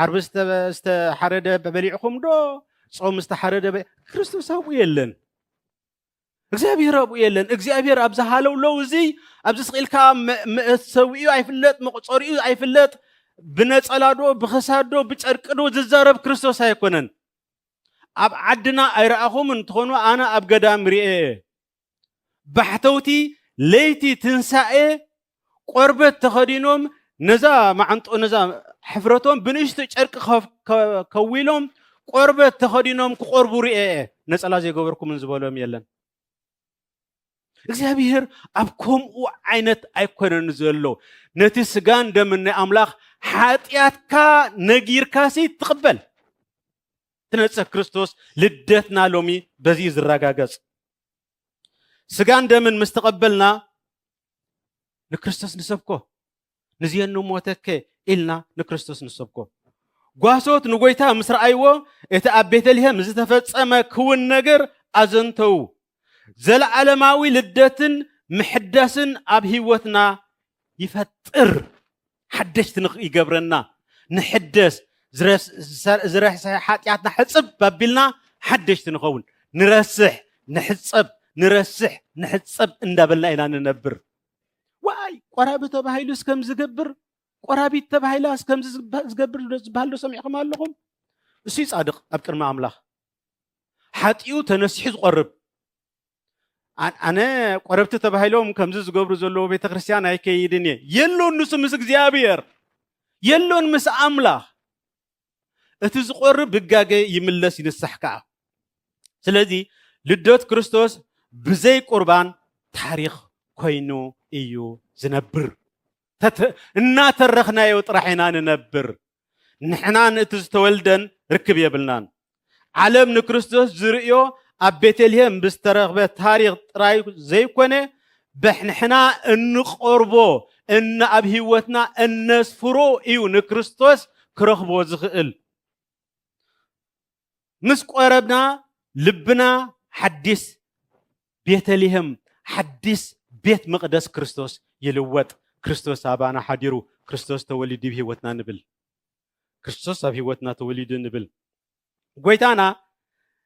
ዓርቢ ዝተ-፣ ዝተሓረደ በሊዕኹም ዶ፣ ጾም ዝተሓረደ በ-፣ ክርስቶስ ኣብኡ የለን። እግዚኣብሔር ኣብኡ የለን። እግዚኣብሔር ኣብዚ ሃለውለው እዚ፣ ኣብዚ ስቕ ኢልካ መ-፣ መእሰዊኡ ኣይፍለጥ፣ መቑጸሪኡ ኣይፍለጥ፣ ብነጸላ ዶ፣ ብኽሳድ ዶ፣ ብጨርቂ ዶ ዝዛረብ ክርስቶስ ኣይኮነን። ኣብ ዓድና ኣይረኣኹም እንትኾኑ፣ ኣነ ኣብ ገዳም ርኤ እየ። ባሕተውቲ ለይቲ ትንሳኤ ቆርበት ተኸዲኖም፣ ነዛ መዓንጦ፣ ነዛ ሕፍረቶም ብንእሽቶ ጨርቂ ከፍ-፣ ከ-፣ ከዊሎም፣ ቆርበት ተኸዲኖም ክቆርቡ ርኤ እየ። ነጸላ ዘይገበርኩምን ዝበሎም የለን። እግዚኣብሔር ኣብ ከምኡ ዓይነት ኣይኮነን ዘሎ። ነቲ ስጋን ደምን ናይ ኣምላኽ ሓጢኣትካ ነጊርካሲ ትቕበል። ትነጽህ ክርስቶስ ልደትና ሎሚ በዚ እዩ ዝረጋገጽ። ስጋን ደምን ምስ ተቐበልና ንክርስቶስ ንሰብኮ። ንዝየኑ ሞተከ ኢልና ንክርስቶስ ንሰብኮ። ጓሶት ንጎይታ ምስ ረኣይዎ እቲ ኣብ ቤተልሔም ዝተፈጸመ ክውን ነገር ኣዘንተዉ። ዘለዓለማዊ ልደትን ምሕዳስን ኣብ ህይወትና ይፈጥር። ሓደሽቲ ንኽ-፣ ይገብረና። ንሕደስ። ዝረስ-፣ ዝሰ-፣ ዝረስሐ ሓጢኣትና ሕጽብ ኣቢልና ሓደሽቲ ንኸውን። ንረስሕ፣ ንሕጸብ፣ ንረስሕ፣ ንሕጸብ እንዳበልና ኢና ንነብር። ዋይ፣ ቆራቢ ተባሂሉስ ከም ዝገብር፣ ቆራቢት ተባሂላስ ከም ዝዝባ-፣ ዝገብር ዶ ዝበሃል ዶ ሰሚዕኩም ኣለኹም? እሱ ጻድቕ ኣብ ቅድሚ ኣምላኽ። ሓጢኡ ተነሲሑ ዝቆርብ። ኣን-፣ ኣነ ቆረብቲ ተባሂሎም ከምዚ ዝገብሩ ዘለዉ ቤተ ክርስቲያን ኣይከይድን እየ። የሎን ንሱ ምስ እግዚኣብሔር። የሎን ምስ ኣምላኽ። እቲ ዝቆርብ ብጋገ ይምለስ ይንሳሕ ከኣ። ስለዚ ልደት ክርስቶስ ብዘይ ቁርባን ታሪኽ ኮይኑ እዩ ዝነብር። ተተ-፣ እናተረኽናዮ ጥራሕ ኢና ንነብር። ንሕናን እቲ ዝተወልደን ርክብ የብልናን። ዓለም ንክርስቶስ ዝርእዮ ኣብ ቤተልሔም ብዝተረኽበ ታሪኽ ጥራይ ዘይኮነ፣ ብሕንሕና እንቐርቦ፣ እነ-፣ ኣብ ህይወትና እነስፍሮ እዩ ንክርስቶስ ክረኽቦ ዝኽእል። ምስ ቆረብና ልብና ሓዲስ ቤተልሔም፣ ሓዲስ ቤት መቕደስ ክርስቶስ ይልወጥ። ክርስቶስ ኣባና ሓዲሩ፣ ክርስቶስ ተወሊዱ ብህይወትና ንብል። ክርስቶስ ኣብ ህይወትና ተወሊዱ ንብል። ጎይታና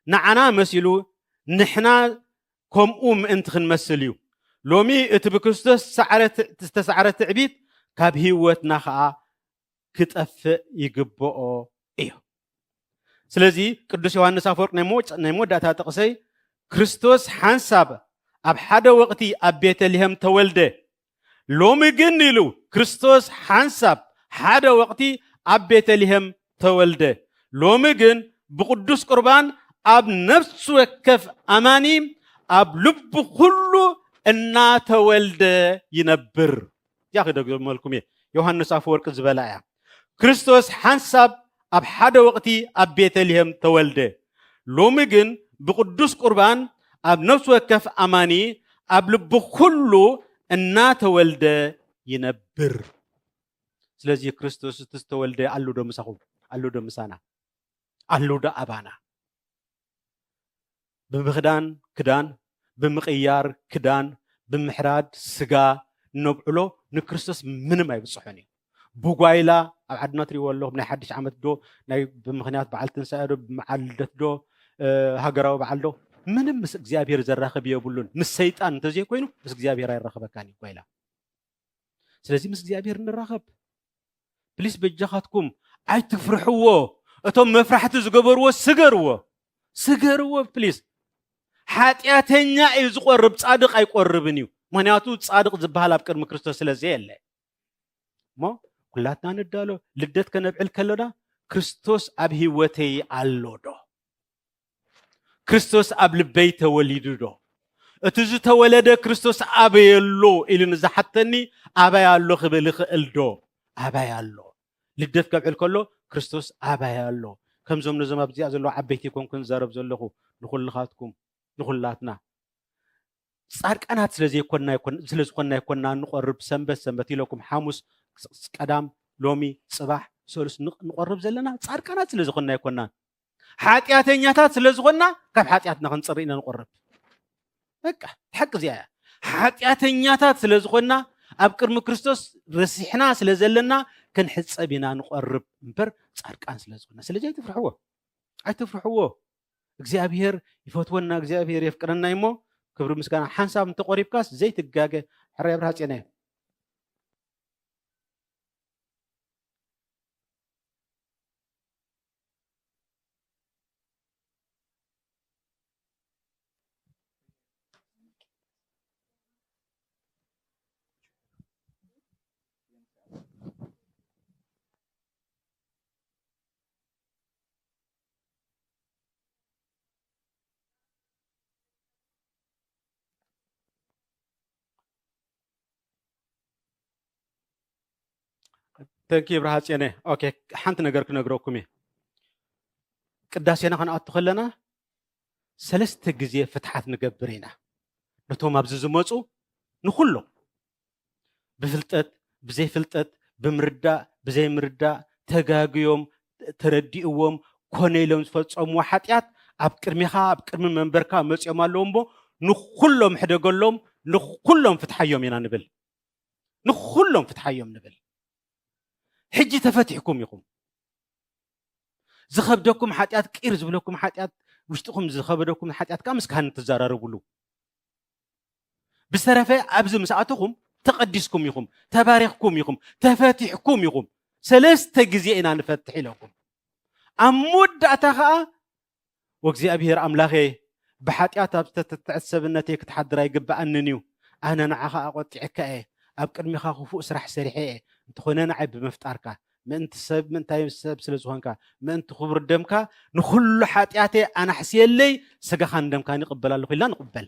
ንዓና መሲሉ ንሕና ከምኡ ምእንቲ ክንመስል እዩ። ሎሚ እቲ ብክርስቶስ ዝሰዓረ ት-፣ ዝተሰዓረ ትዕቢት ካብ ህይወትና ኸኣ ክጠፍእ ይግብኦ እዩ። ስለዚ ቅዱስ ዮሃንስ ኣፈወርቅ ናይ መወጨ-፣ ናይ መወዳእታ ጥቕሰይ፣ ክርስቶስ ሓንሳብ ኣብ ሓደ ወቕቲ ኣብ ቤተልሔም ተወልደ። ሎሚ ግን ኢሉ፣ ክርስቶስ ሓንሳብ ሓደ ወቕቲ ኣብ ቤተልሔም ተወልደ። ሎሚ ግን ብቅዱስ ቁርባን ኣብ ነፍሲ ወከፍ ኣማኒ ኣብ ልቡ ኩሉ እናተወልደ ይነብር። እዚኣ ክደግመልኩም እየ። ዮሃንስ ኣፈወርቂ ዝበላ እያ። ክርስቶስ ሓንሳብ ኣብ ሓደ ወቕቲ ኣብ ቤተልሔም ተወልደ። ሎሚ ግን ብቅዱስ ቁርባን ኣብ ነፍሲ ወከፍ ኣማኒ ኣብ ልቡ ኩሉ እናተወልደ ይነብር። ስለዚ ክርስቶስ እቲ ዝተወልደ ኣሎ ዶ ምሳኹም? ኣሎ ዶ ምሳና? ኣሎ ዶ ኣባና? ብምኽዳን ክዳን፣ ብምቕያር ክዳን፣ ብምሕራድ ስጋ ነብዕሎ ንክርስቶስ ምንም ኣይብጽሖን እዩ። ብጓይላ ኣብ ዓድና ትሪእዎ ኣለኹም፣ ናይ ሓድሽ ዓመት ዶ፣ ናይ ብምኽንያት በዓል ትንሳኤ ዶ፣ በዓል ልደት ዶ፣ እ፣ ሃገራዊ በዓል ዶ፣ ምንም ምስ እግዚኣብሔር ዘራኽብ የብሉን። ምስ ሰይጣን እንተዘይኮይኑ ምስ እግዚኣብሔር ኣይራኽበካን እዩ ጓይላ። ስለዚ ምስ እግዚኣብሔር ንራኸብ። ፕሊስ በጃኻትኩም ኣይትፍርሕዎ። እቶም መፍራሕቲ ዝገበርዎ ስገርዎ። ስገርዎ ፕሊስ። ሓጢኣተኛ እዩ ዝቆርብ፣ ጻድቕ ኣይቆርብን እዩ። ምኽንያቱ ጻድቕ ዝበሃል ኣብ ቅድሚ ክርስቶስ ስለ ዘየለ። እሞ ኩላትና ንዳሎ። ልደት ከነብዕል ከሎና ክርስቶስ ኣብ ህይወተይ ኣሎ ዶ? ክርስቶስ ኣብ ልበይ ተወሊዱ ዶ? እቲ ዝተወለደ ክርስቶስ ኣበይ ኣሎ ኢሉ ንዝሓተኒ ኣበይ ኣሎ ክብል ይኽእል ዶ? ኣበይ ኣሎ? ልደት ከብዕል ከሎ ክርስቶስ ኣበይ ኣሎ? ከምዞም ነዞም ኣብዚኣ ዘለዉ ዓበይቲ ኣይኮንኩን ዝዛረብ ዘለኹ፣ ንኹልኻትኩም፣ ንኹላትና። ጻድቃናት ስለ ዘይኮንና ኣይኮን-፣ ስለ ዝኾንና ኣይኮንና ንቆርብ። ሰንበት ሰንበት ኢለኩም፣ ሓሙስ፣ ቀዳም፣ ሎሚ፣ ጽባሕ፣ ሰሉስ ንቕ-፣ ንቆርብ ዘለና ጻድቃናት ስለ ዝኾንና ኣይኮንናን። ሓጢኣተኛታት ስለ ዝኾንና ካብ ሓጢኣትና ክንጽሪ ኢና ንቆርብ። በቃ፣ ሓቂ እዚኣ እያ። ሓጢኣተኛታት ስለ ዝኾንና ኣብ ቅድሚ ክርስቶስ ረሲሕና ስለ ዘለና ክንሕጸብ ኢና ንቆርብ እምበር ጻድቃን ስለ ዝኾንና። ስለዚ ኣይትፍርሕዎ። ኣይትፍርሕዎ። እግዚኣብሔር ይፈትወና፣ እግዚኣብሔር የፍቅረና እሞ ክብሪ ምስጋና። ሓንሳብ እንተቆሪብካስ ዘይትጋገ። ሕራይ ኣብርሃ ጼና እየ። Thank you ብርሃ ጽዮነ። ኦኬ፣ ሓንቲ ነገር ክነግረኩም እየ። ቅዳሴና ክንኣቱ ከለና ሰለስተ ግዜ ፍትሓት ንገብር ኢና። ነቶም ኣብዚ ዝመፁ ንኩሎም ብፍልጠት፣ ብዘይፍልጠት፣ ብምርዳእ፣ ብዘይምርዳእ፣ ተጋግዮም፣ ተረዲእዎም፣ ኮነ ኢሎም ዝፈጸምዎ ሓጢኣት ኣብ ቅድሚኻ፣ ኣብ ቅድሚ መንበርካ መጺኦም ኣለዉ እሞ ንኩሎም ሕደገሎም፣ ንኩሎም ፍትሓዮም ኢና ንብል። ንኩሎም ፍትሓዮም ንብል። ሕጂ ተፈቲሕኩም ኢኹም። ዝኸብደኩም ሓጢኣት፣ ቂር ዝብለኩም ሓጢኣት፣ ውሽጥኹም ዝኸበደኩም ሓጢኣት ከዓ ምስ ካህን ትዘራረብሉ። ብዝተረፈ ኣብዚ ምስ ኣተኹም ተቐዲስኩም ኢኹም፣ ተባሪኽኩም ኢኹም፣ ተፈቲሕኩም ኢኹም። ሰለስተ ግዜ ኢና ንፈትሕ ኢለኩም። ኣብ መወዳእታ ኸኣ፣ "ወእግዚኣብሔር ኣምላኸ፣ ብሓጢኣት ኣብ ዝተተትዐት ሰብነተይ ክትሓድር ኣይግብኣንን እዩ። ኣነ ንዓኻ ኣቖጢዐካ እየ፣ ኣብ ቅድሚኻ ክፉእ ስራሕ ሰሪሐ እየ። እንተኾነ ንዓይ ብምፍጣርካ፣ ምእንቲ ሰብ፣ ምእንታይ ሰብ ስለ ዝኾንካ፣ ምእንቲ ክቡር ደምካ ንኹሉ ሓጢኣተይ ኣናሕስየለይ፣ ስጋኻን ደምካን ይቕበል ኣለኹ" ኢልና ንቕበል።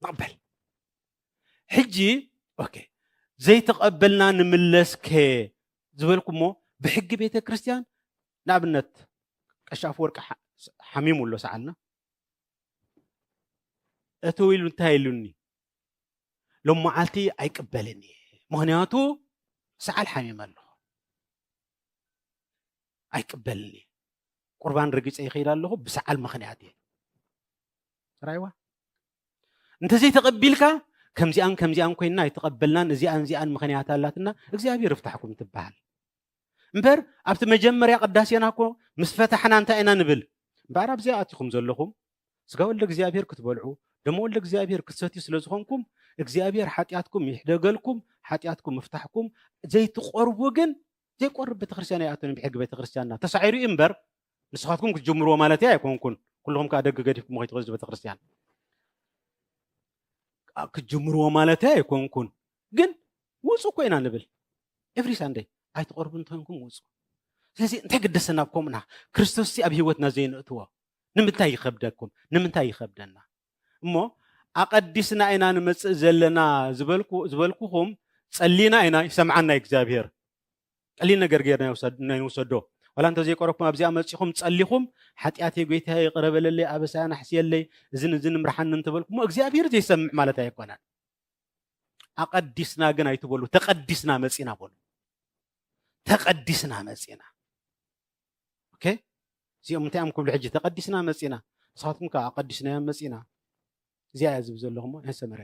ንቕበል። ሕጂ፣ ኦኬ፣ ዘይተቐበልና ንምለስከ ዝበልኩሞ፣ ብሕጊ ቤተ ክርስቲያን፣ ንኣብነት፣ ቀሺ ኣፈወርቂ ሓ-፣ ሓሚሙ ኣሎ ሰዓልና። እትው ኢሉ እንታይ ኢሉኒ? "ሎመዓልቲ ኣይቅበልን እየ፣ ምኽንያቱ ሰዓል ሓሚመ ኣለኹ። ኣይቅበልን እየ። ቁርባን ረጊጸ ይኸይድ ኣለኹ፣ ብሰዓል ምኽንያት እየ።" ራይዋ? እንተዘይተቐቢልካ፣ "ከምዚኣን ከምዚኣን ኮይንና ኣይተቐበልናን፣ እዚኣን እዚኣን ምኽንያት ኣላትና፣ እግዚኣብሔር ይፍታሕኩም" ትበሃል። እምበር ኣብቲ መጀመርያ ቅዳሴና እኮ ምስ ፈታሕና እንታይ ኢና ንብል? "እምበኣር ኣብዚኣ ኣቲኹም ዘለኹም ስጋ ወልደ እግዚኣብሔር ክትበልዑ፣ ደሞ ወልደ እግዚኣብሔር ክትሰትዩ ስለ ዝኾንኩም፣ እግዚኣብሔር ሓጢኣትኩም ይሕደገልኩም፣ ሓጢኣትኩም ይፍታሕኩም፣ ዘይትቆርቡ ግን፣ ዘይቆርብ ቤተክርስትያን ኣይኣቱን ብሕጊ ቤተክርስትያንና ተሳዒሩ እዩ እምበር፣ ንስኻትኩም ክትጅምርዎ ማለት ኣይኮንኩን፣ ኩልኹም ከዓ ደገ ገዲፍኩም ከይትኸዱ ቤተክርስትያን ክትጅምርዎ ማለት ኣይኮንኩን፣ ግን ውፁ እኮ ኢና ንብል። ኤቭሪ ሳንደይ ኣይትቆርቡ እንተኮንኩም ውፁ። ስለዚ እንታይ ግደሰና? ኣብ ከምኡና ክርስቶስ ኣብ ህይወትና ዘይንእትዎ ንምንታይ ይኸብደኩም? ንምንታይ ይኸብደና? እሞ ኣቐዲስና ኢና ንመጽእ ዘለና ዝበልኩ-፣ ዝበልኩኹም ጸሊና ኢና፣ ይሰምዓና እግዚኣብሔር። ቀሊል ነገር ጌርና ይውሰድ-፣ ናይ ንውሰዶ። ዋላ እንተዘይቀረብኩም ኣብዚኣ መጺኹም ጸሊኹም፣ "ሓጢኣተይ ጐይታየ ይቕረ በለለይ፣ ኣበሳይ ኣናሕስየለይ፣ እዝን እዝን ምርሓኒ" እንተበልኩሞ እግዚኣብሔር ዘይሰምዕ ማለት ኣይኮነን። ኣቐዲስና ግን ኣይትበሉ፣ ተቐዲስና መጺና በሉ። ተቐዲስና መጺና። ኦኬ? እዚኦም እንታይ እዮም ክብሉ ሕጂ? "ተቐዲስና መጺና፣ ንስኻትኩም ከኣ ኣቐዲስናዮም መጺና።" እዚኣ እያ ዝብል ዘለኹ እሞ፣ ናይ ሰመረ።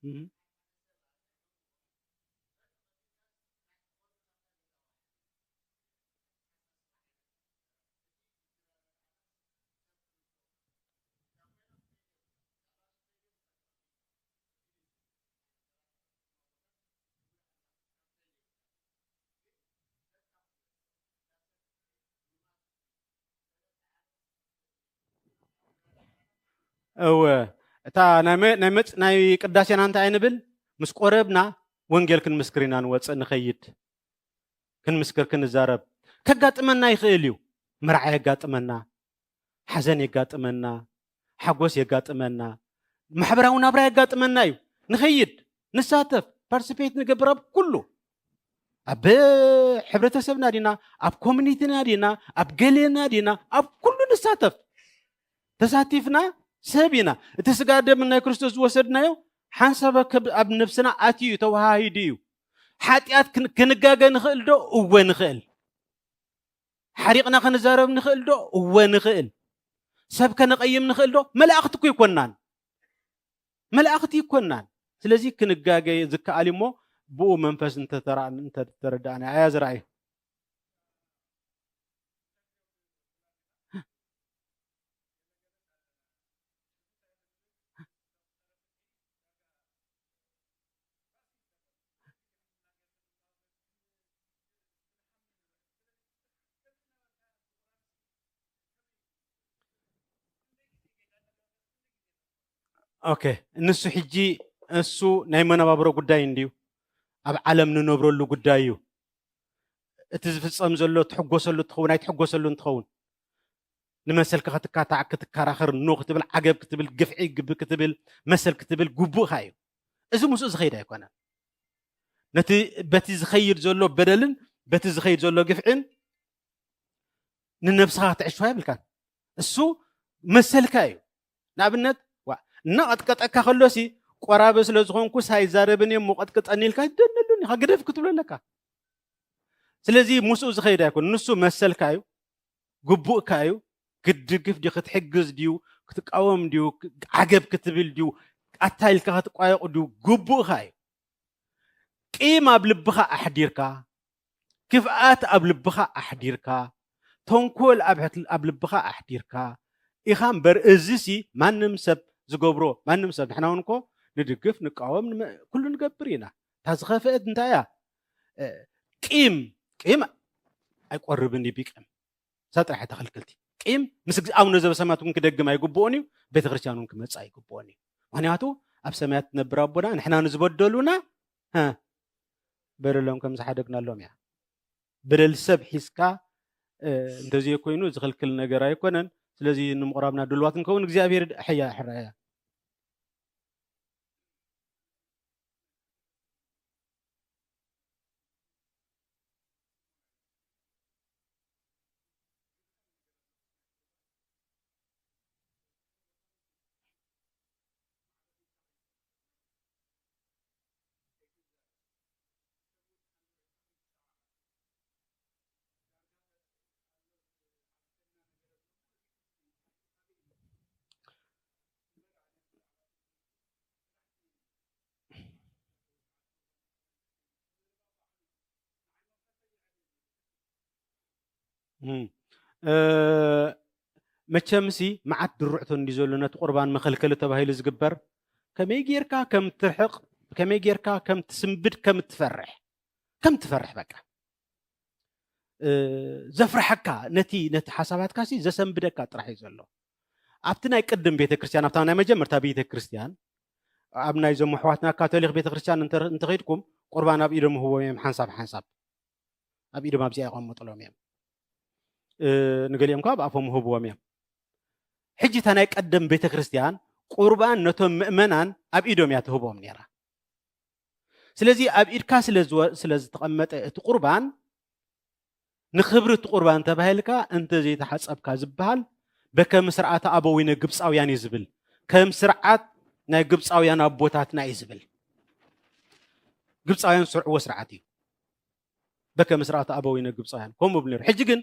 Mhm. እወ፣ እታ ናይ መ-፣ ናይ መጽ-፣ ናይ ቅዳሴና እንታይ ንብል? ምስ ቆረብና ወንጌል ክንምስክር ኢና ንወጽእ ንኸይድ። ክንምስክር ክንዛረብ። ከጋጥመና ይኽእል እዩ። መርዓ የጋጥመና፣ ሓዘን የጋጥመና፣ ሓጎስ የጋጥመና፣ ማሕበራዊ ናብራ የጋጥመና እዩ። ንኸይድ፣ ንሳተፍ፣ ፓርቲሲፔት ንገብር ኣብ ኩሉ። ኣብ ሕብረተሰብና ዲና፣ ኣብ ኮሚኒቲና ዲና፣ ኣብ ገሌና ዲና፣ ኣብ ኩሉ ንሳተፍ። ተሳቲፍና ሰብ ኢና። እቲ ስጋ ደም ናይ ክርስቶስ ዝወሰድናዮ ሓንሳብ ኣብ ከብ-፣ ኣብ ነብስና ኣትዩ እዩ፣ ተወሃሂዱ እዩ። ሓጢኣት ክን-፣ ክንጋገ ንኽእል ዶ? እወ ንኽእል። ሓሪቕና ክንዛረብ ንኽእል ዶ? እወ ንኽእል። ሰብ ከነቐይም ንኽእል ዶ? መላእኽቲ እኮ ኣይኮናን። መላእኽቲ ኣይኮናን። ስለዚ ክንጋገ ዝከኣል እሞ ብኡ መንፈስ እንተተራ-፣ እንተተረዳእና። ኣያ ዝረኣዩ። ኦኬ፣ ንሱ ሕጂ እሱ ናይ መነባብሮ ጉዳይ እንድዩ። ኣብ ዓለም ንነብረሉ ጉዳይ እዩ። እቲ ዝፍጸም ዘሎ ትሕጎሰሉ እንትኸውን ኣይትሕጎሰሉ እንትኸውን ንመሰልካ ክትካታዕ ክትከራኸር ኖ ክትብል ዓገብ ክትብል ግፍዒ ግብ ክትብል መሰል ክትብል ግቡእካ እዩ። እዚ ምስኡ ዝኸይድ ኣይኮነን። ነቲ በቲ ዝኸይድ ዘሎ በደልን በቲ ዝኸይድ ዘሎ ግፍዕን ንነብስኻ ክትዕሽዋ የብልካን። እሱ መሰልካ እዩ። ንኣብነት ዋ እናቐጥቀጠካ ከሎሲ ቆራበ ስለ ዝኾንኩስ ኣይዛረብን እየ እሞ ቀጥቅጠኒ ኢልካ ኣይትደነሉን ኢኻ፣ ግደፍ ክትብሎ ኣለካ። ስለዚ ምስኡ ዝኸይድ ኣይኮን፣ ንሱ መሰልካ እዩ፣ ግቡእካ እዩ። ክትድግፍ ድዩ፣ ክትሕግዝ ድዩ፣ ክትቃወም ድዩ፣ ዓገብ ክትብል ድዩ፣ ኣታ ኢልካ ክትቋየቑ ድዩ፣ ግቡእካ እዩ። ቂም ኣብ ልብኻ ኣሕዲርካ፣ ክፍኣት ኣብ ልብኻ ኣሕዲርካ፣ ተንኮል ኣብ ሕት- ኣብ ልብኻ ኣሕዲርካ ኢኻ እምበር፣ እዚሲ ማንም ሰብ ዝገብሮ፣ ማንም ሰብ፣ ንሕና እውን እኮ ንድግፍ ንቃወም ንመ- ኩሉ ንገብር ኢና። እታ ዝኸፍአት እንታይ እያ? እ፣ ቂም ቂም ኣይቆርብን እዩ። ቢቅም እሳ ጥራሕ እታ ክልክልቲ። ቂም ምስ ግዝ- ኣቡነ ዘበሰማያት እውን ክደግም ኣይግብኦን እዩ። ቤተክርስትያን እውን ክመጽእ ኣይግብኦን እዩ። ምክንያቱ ኣብ ሰማያት ትነብር ኣቦና ንሕና ንዝበደሉና ሀ፣ በደሎም ከም ዝሓደግናሎም እያ። በደል ሰብ ሒዝካ እ፣ እንተዘይኮይኑ ዝኽልክል ነገር ኣይኮነን። ስለዚ ንምቕራብና ድልዋት ንከውን እግዚኣብሔር ሕያ ሕራያ። እም፣ እ፣ መቸምሲ መዓት ድርዕቶ እንዲ ዘሎ ነቲ ቁርባን መኸልከሊ ተባሂሉ ዝግበር ከመይ ጌርካ ከም ትርሕቕ ከመይ ጌርካ ከም ትስንብድ ከም ትፈርሕ ከም ትፈርሕ በቃ እ፣ ዘፍርሐካ ነቲ ነቲ ሓሳባትካ ሲ ዘሰንብደካ ጥራሕ እዩ ዘሎ። ኣብቲ ናይ ቅድም ቤተክርስትያን ኣብታ ናይ መጀመርታ ቤተክርስትያን ኣብ ናይዞም ኣሕዋትና ካቶሊክ ቤተክርስትያን እንተ- እንተኸይድኩም ቁርባን ኣብ ኢዶም ህቦም እዮም ሓንሳብ ሓንሳብ ኣብ ኢዶም ኣብዚኣ የቐምጥሎም እዮም። እ፣ ንገሊኦም ከዓ ኣብ ኣፎም ህብዎም እዮም። ሕጂ እታ ናይ ቀደም ቤተክርስትያን ቁርባን ነቶም ምእመናን ኣብ ኢዶም እያ ትህቦም ነይራ። ስለዚ ኣብ ኢድካ ስለ ዝወ- ስለ ዝተቐመጠ እቲ ቁርባን ንኽብሪ እቲ ቁርባን ተባሂልካ እንተ ዘይተሓጸብካ ዝበሃል በከም ስርዓተ ኣበዊነ ግብፃውያን እዩ ዝብል። ከም ስርዓት ናይ ግብፃውያን ኣቦታትና እዩ ዝብል። ግብፃውያን ዝሰርዕዎ ስርዓት እዩ። በከም ስርዓተ ኣበዊነ ግብፃውያን ከምኡ ይብሉ ነይሩ። ሕጂ ግን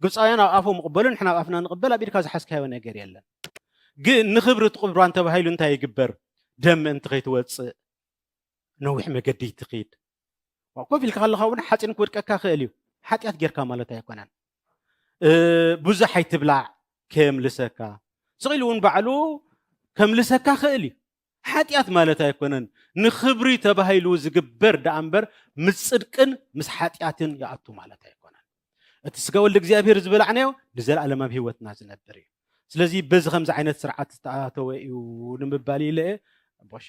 ግብፃውያን ኣብ ኣፎም ይቕበሉ፣ ንሕና ኣብ ኣፍና ንቕበል፣ ኣብ ኢድካ ዝሓዝካዮ ነገር የለን። ግን ንኽብሪ እቲ ቁርባን ተባሂሉ እንታይ ይግበር? ደም ምእንቲ ከይትወፅእ ነዊሕ መገዲ ትኺድ። ዋ፣ ኮፍ ኢልካ ከለኻ እውን ሓፂን ክወድቀካ ክእል እዩ። ሓጢኣት ጌርካ ማለት ኣይኮነን። እ፣ ብዙሕ ኣይትብላዕ ከየምልሰካ። ስቕ ኢሉ እውን ባዕሉ ከምልሰካ ክእል እዩ። ሓጢኣት ማለት ኣይኮነን። ንኽብሪ ተባሂሉ ዝግበር ደኣ እምበር ምስ ጽድቅን ምስ ሓጢኣትን ይኣቱ ማለት ኣይኮነን። እቲ ስጋ ወልድ እግዚኣብሔር ዝበላዕናዮ ንዘለኣለማዊ ህይወትና ዝነብር እዩ። ስለዚ በዚ ከምዚ ዓይነት ስርዓት ዝተኣተወ እዩ ንምባል ኢለ እየ። ኣቦ ቀሺ።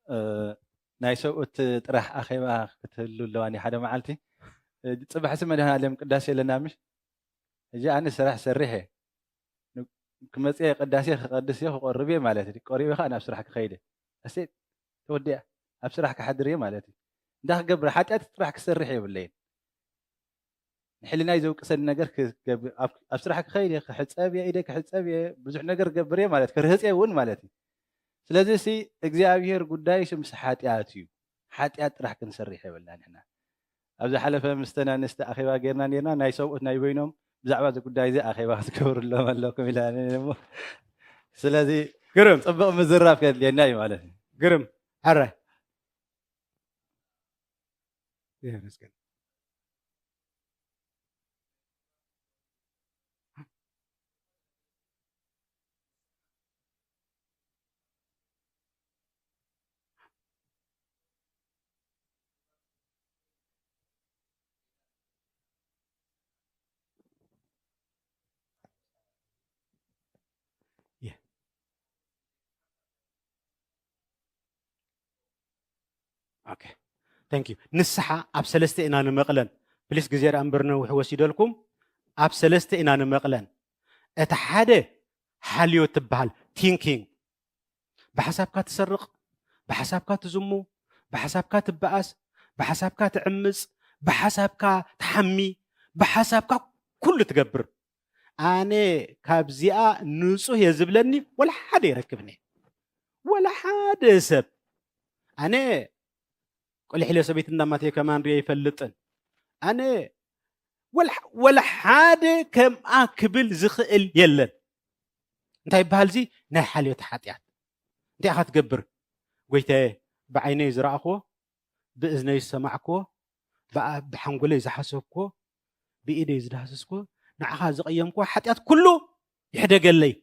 እ፣ ናይ ሰብኡት ጥራሕ ኣኼባ ክትህሉ ኣለዋ። ሓደ መዓልቲ፣ እ፣ ጽባሕሲ መድኃኔዓለም ቅዳሴ ኣለና ምሽ? ሕጂ ኣነ ስራሕ ሰርሕ እየ። ን- ክመጽእ እየ፣ ቅዳሴ ክቐድስ እየ፣ ክቆርብ እየ ማለት እዩ። ቆሪበ ኸዓ ናብ ስራሕ ክኸይድ እየ። እስቲ ተወዲኣ ኣብ ስራሕ ክሓድር እየ ማለት እዩ። እንታይ ክገብር? ሓጢኣት ጥራሕ ክሰርሕ የብለይን። ንሕልናይ ዘውቅሰኒ ነገር ክገብር፣ ኣብ ኣብ ስራሕ ክኸይድ እየ፣ ክሕጸብ እየ፣ ኢደይ ክሕጸብ እየ፣ ብዙሕ ነገር ክገብር እየ ማለት፣ ክርህጽ እየ እውን ማለት እዩ። ስለዚ ሲ እግዚኣብሔር ጉዳይስ ምስ ሓጢኣት እዩ። ሓጢኣት ጥራሕ ክንሰርሕ የብልና ንሕና። ኣብ ዝሓለፈ ምስተን ኣንስቲ ኣኼባ ጌርና ኔርና፣ ናይ ሰብኡት ናይ በይኖም ብዛዕባ እዚ ጉዳይ እዚ ኣኼባ ክትገብርሎም ኣለኩም ኢላኒ እሞ፣ ስለዚ ግርም። ጽቡቕ ምዝራብ ከድልየና እዩ ማለት እዩ። ግርም። ሕራይ። የመስገን። የ- Thank you። ንስሓ ኣብ ሰለስተ ኢና ንመቕለን። ፕሊስ፣ ግዜ ደኣ እምበር ነዊሕ ወሲደልኩም። ኣብ ሰለስተ ኢና ንመቕለን። እቲ ሓደ ሓልዮ ትበሃል፣ ቲንኪንግ። ብሓሳብካ ትሰርቕ፣ ብሓሳብካ ትዝሙ፣ ብሓሳብካ ትበኣስ፣ ብሓሳብካ ትዕምፅ፣ ብሓሳብካ ትሓሚ፣ ብሓሳብካ ኩሉ ትገብር። ኣነ ካብዚኣ ንፁህ እየ ዝብለኒ ወላ ሓደ ይረክብኒ። ወላ ሓደ ሰብ ኣነ ቆሊሕ ኢለ ሰበይቲ እንዳማትየ ከማን ሪኦ ይፈልጥን። ኣነ ወላ ሓደ ከምኣ ክብል ዝኽእል የለን። እንታይ ይበሃል እዚ? ናይ ሓልዮት ሓጢኣት። እንታይ ኢኻ ትገብር? ጎይታየ፣ ብዓይነይ ዝረኣኽዎ፣ ብእዝነይ ዝሰማዕክዎ፣ ብኣ-፣ ብሓንጎለይ ዝሓሰብክዎ፣ ብኢደይ ዝዳህሰስክዎ፣ ንዓኻ ዝቐየምክዎ ሓጢኣት ኩሉ ይሕደገለይ።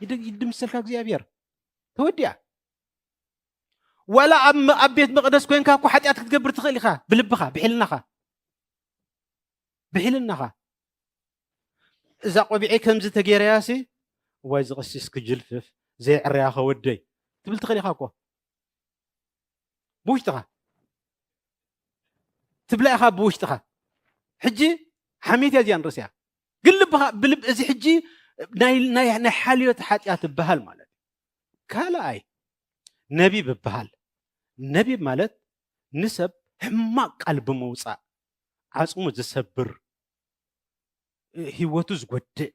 ይድ-፣ ይድምሰልካ እግዚኣብሔር። ተወዲኣ። ዋላ ኣብ መ-፣ ኣብ ቤት መቕደስ ኮይንካ እኮ ሓጢኣት ክትገብር ትኽእል ኢኻ፣ ብልብኻ፣ ብሕልናኻ። ብሕልናኻ። እዛ ቆቢዐይ ከምዚ ተገይረያሲ፣ ዋይ፣ እዚ ቀሲስ ክጅልፍፍ፣ ዘይዕረያ ከወደይ ትብል ትኽእል ኢኻ እኮ። ብውሽጥኻ። ትብላ ኢኻ ብውሽጥኻ። ሕጂ ሓሜት እያ እዚኣ ንርእስያ። ግን ልብኻ፣ ብልብ-፣ እዚ ሕጂ ናይ፣ ናይ፣ ናይ ሓልዮት ሓጢኣት ይበሃል ማለት እዩ። ካልኣይ፣ ነቢብ ይበሃል። ነቢብ ማለት ንሰብ ሕማቕ ቃል ብምውጻእ፣ ዓጽሙ ዝሰብር፣ ህይወቱ ዝጎድእ፣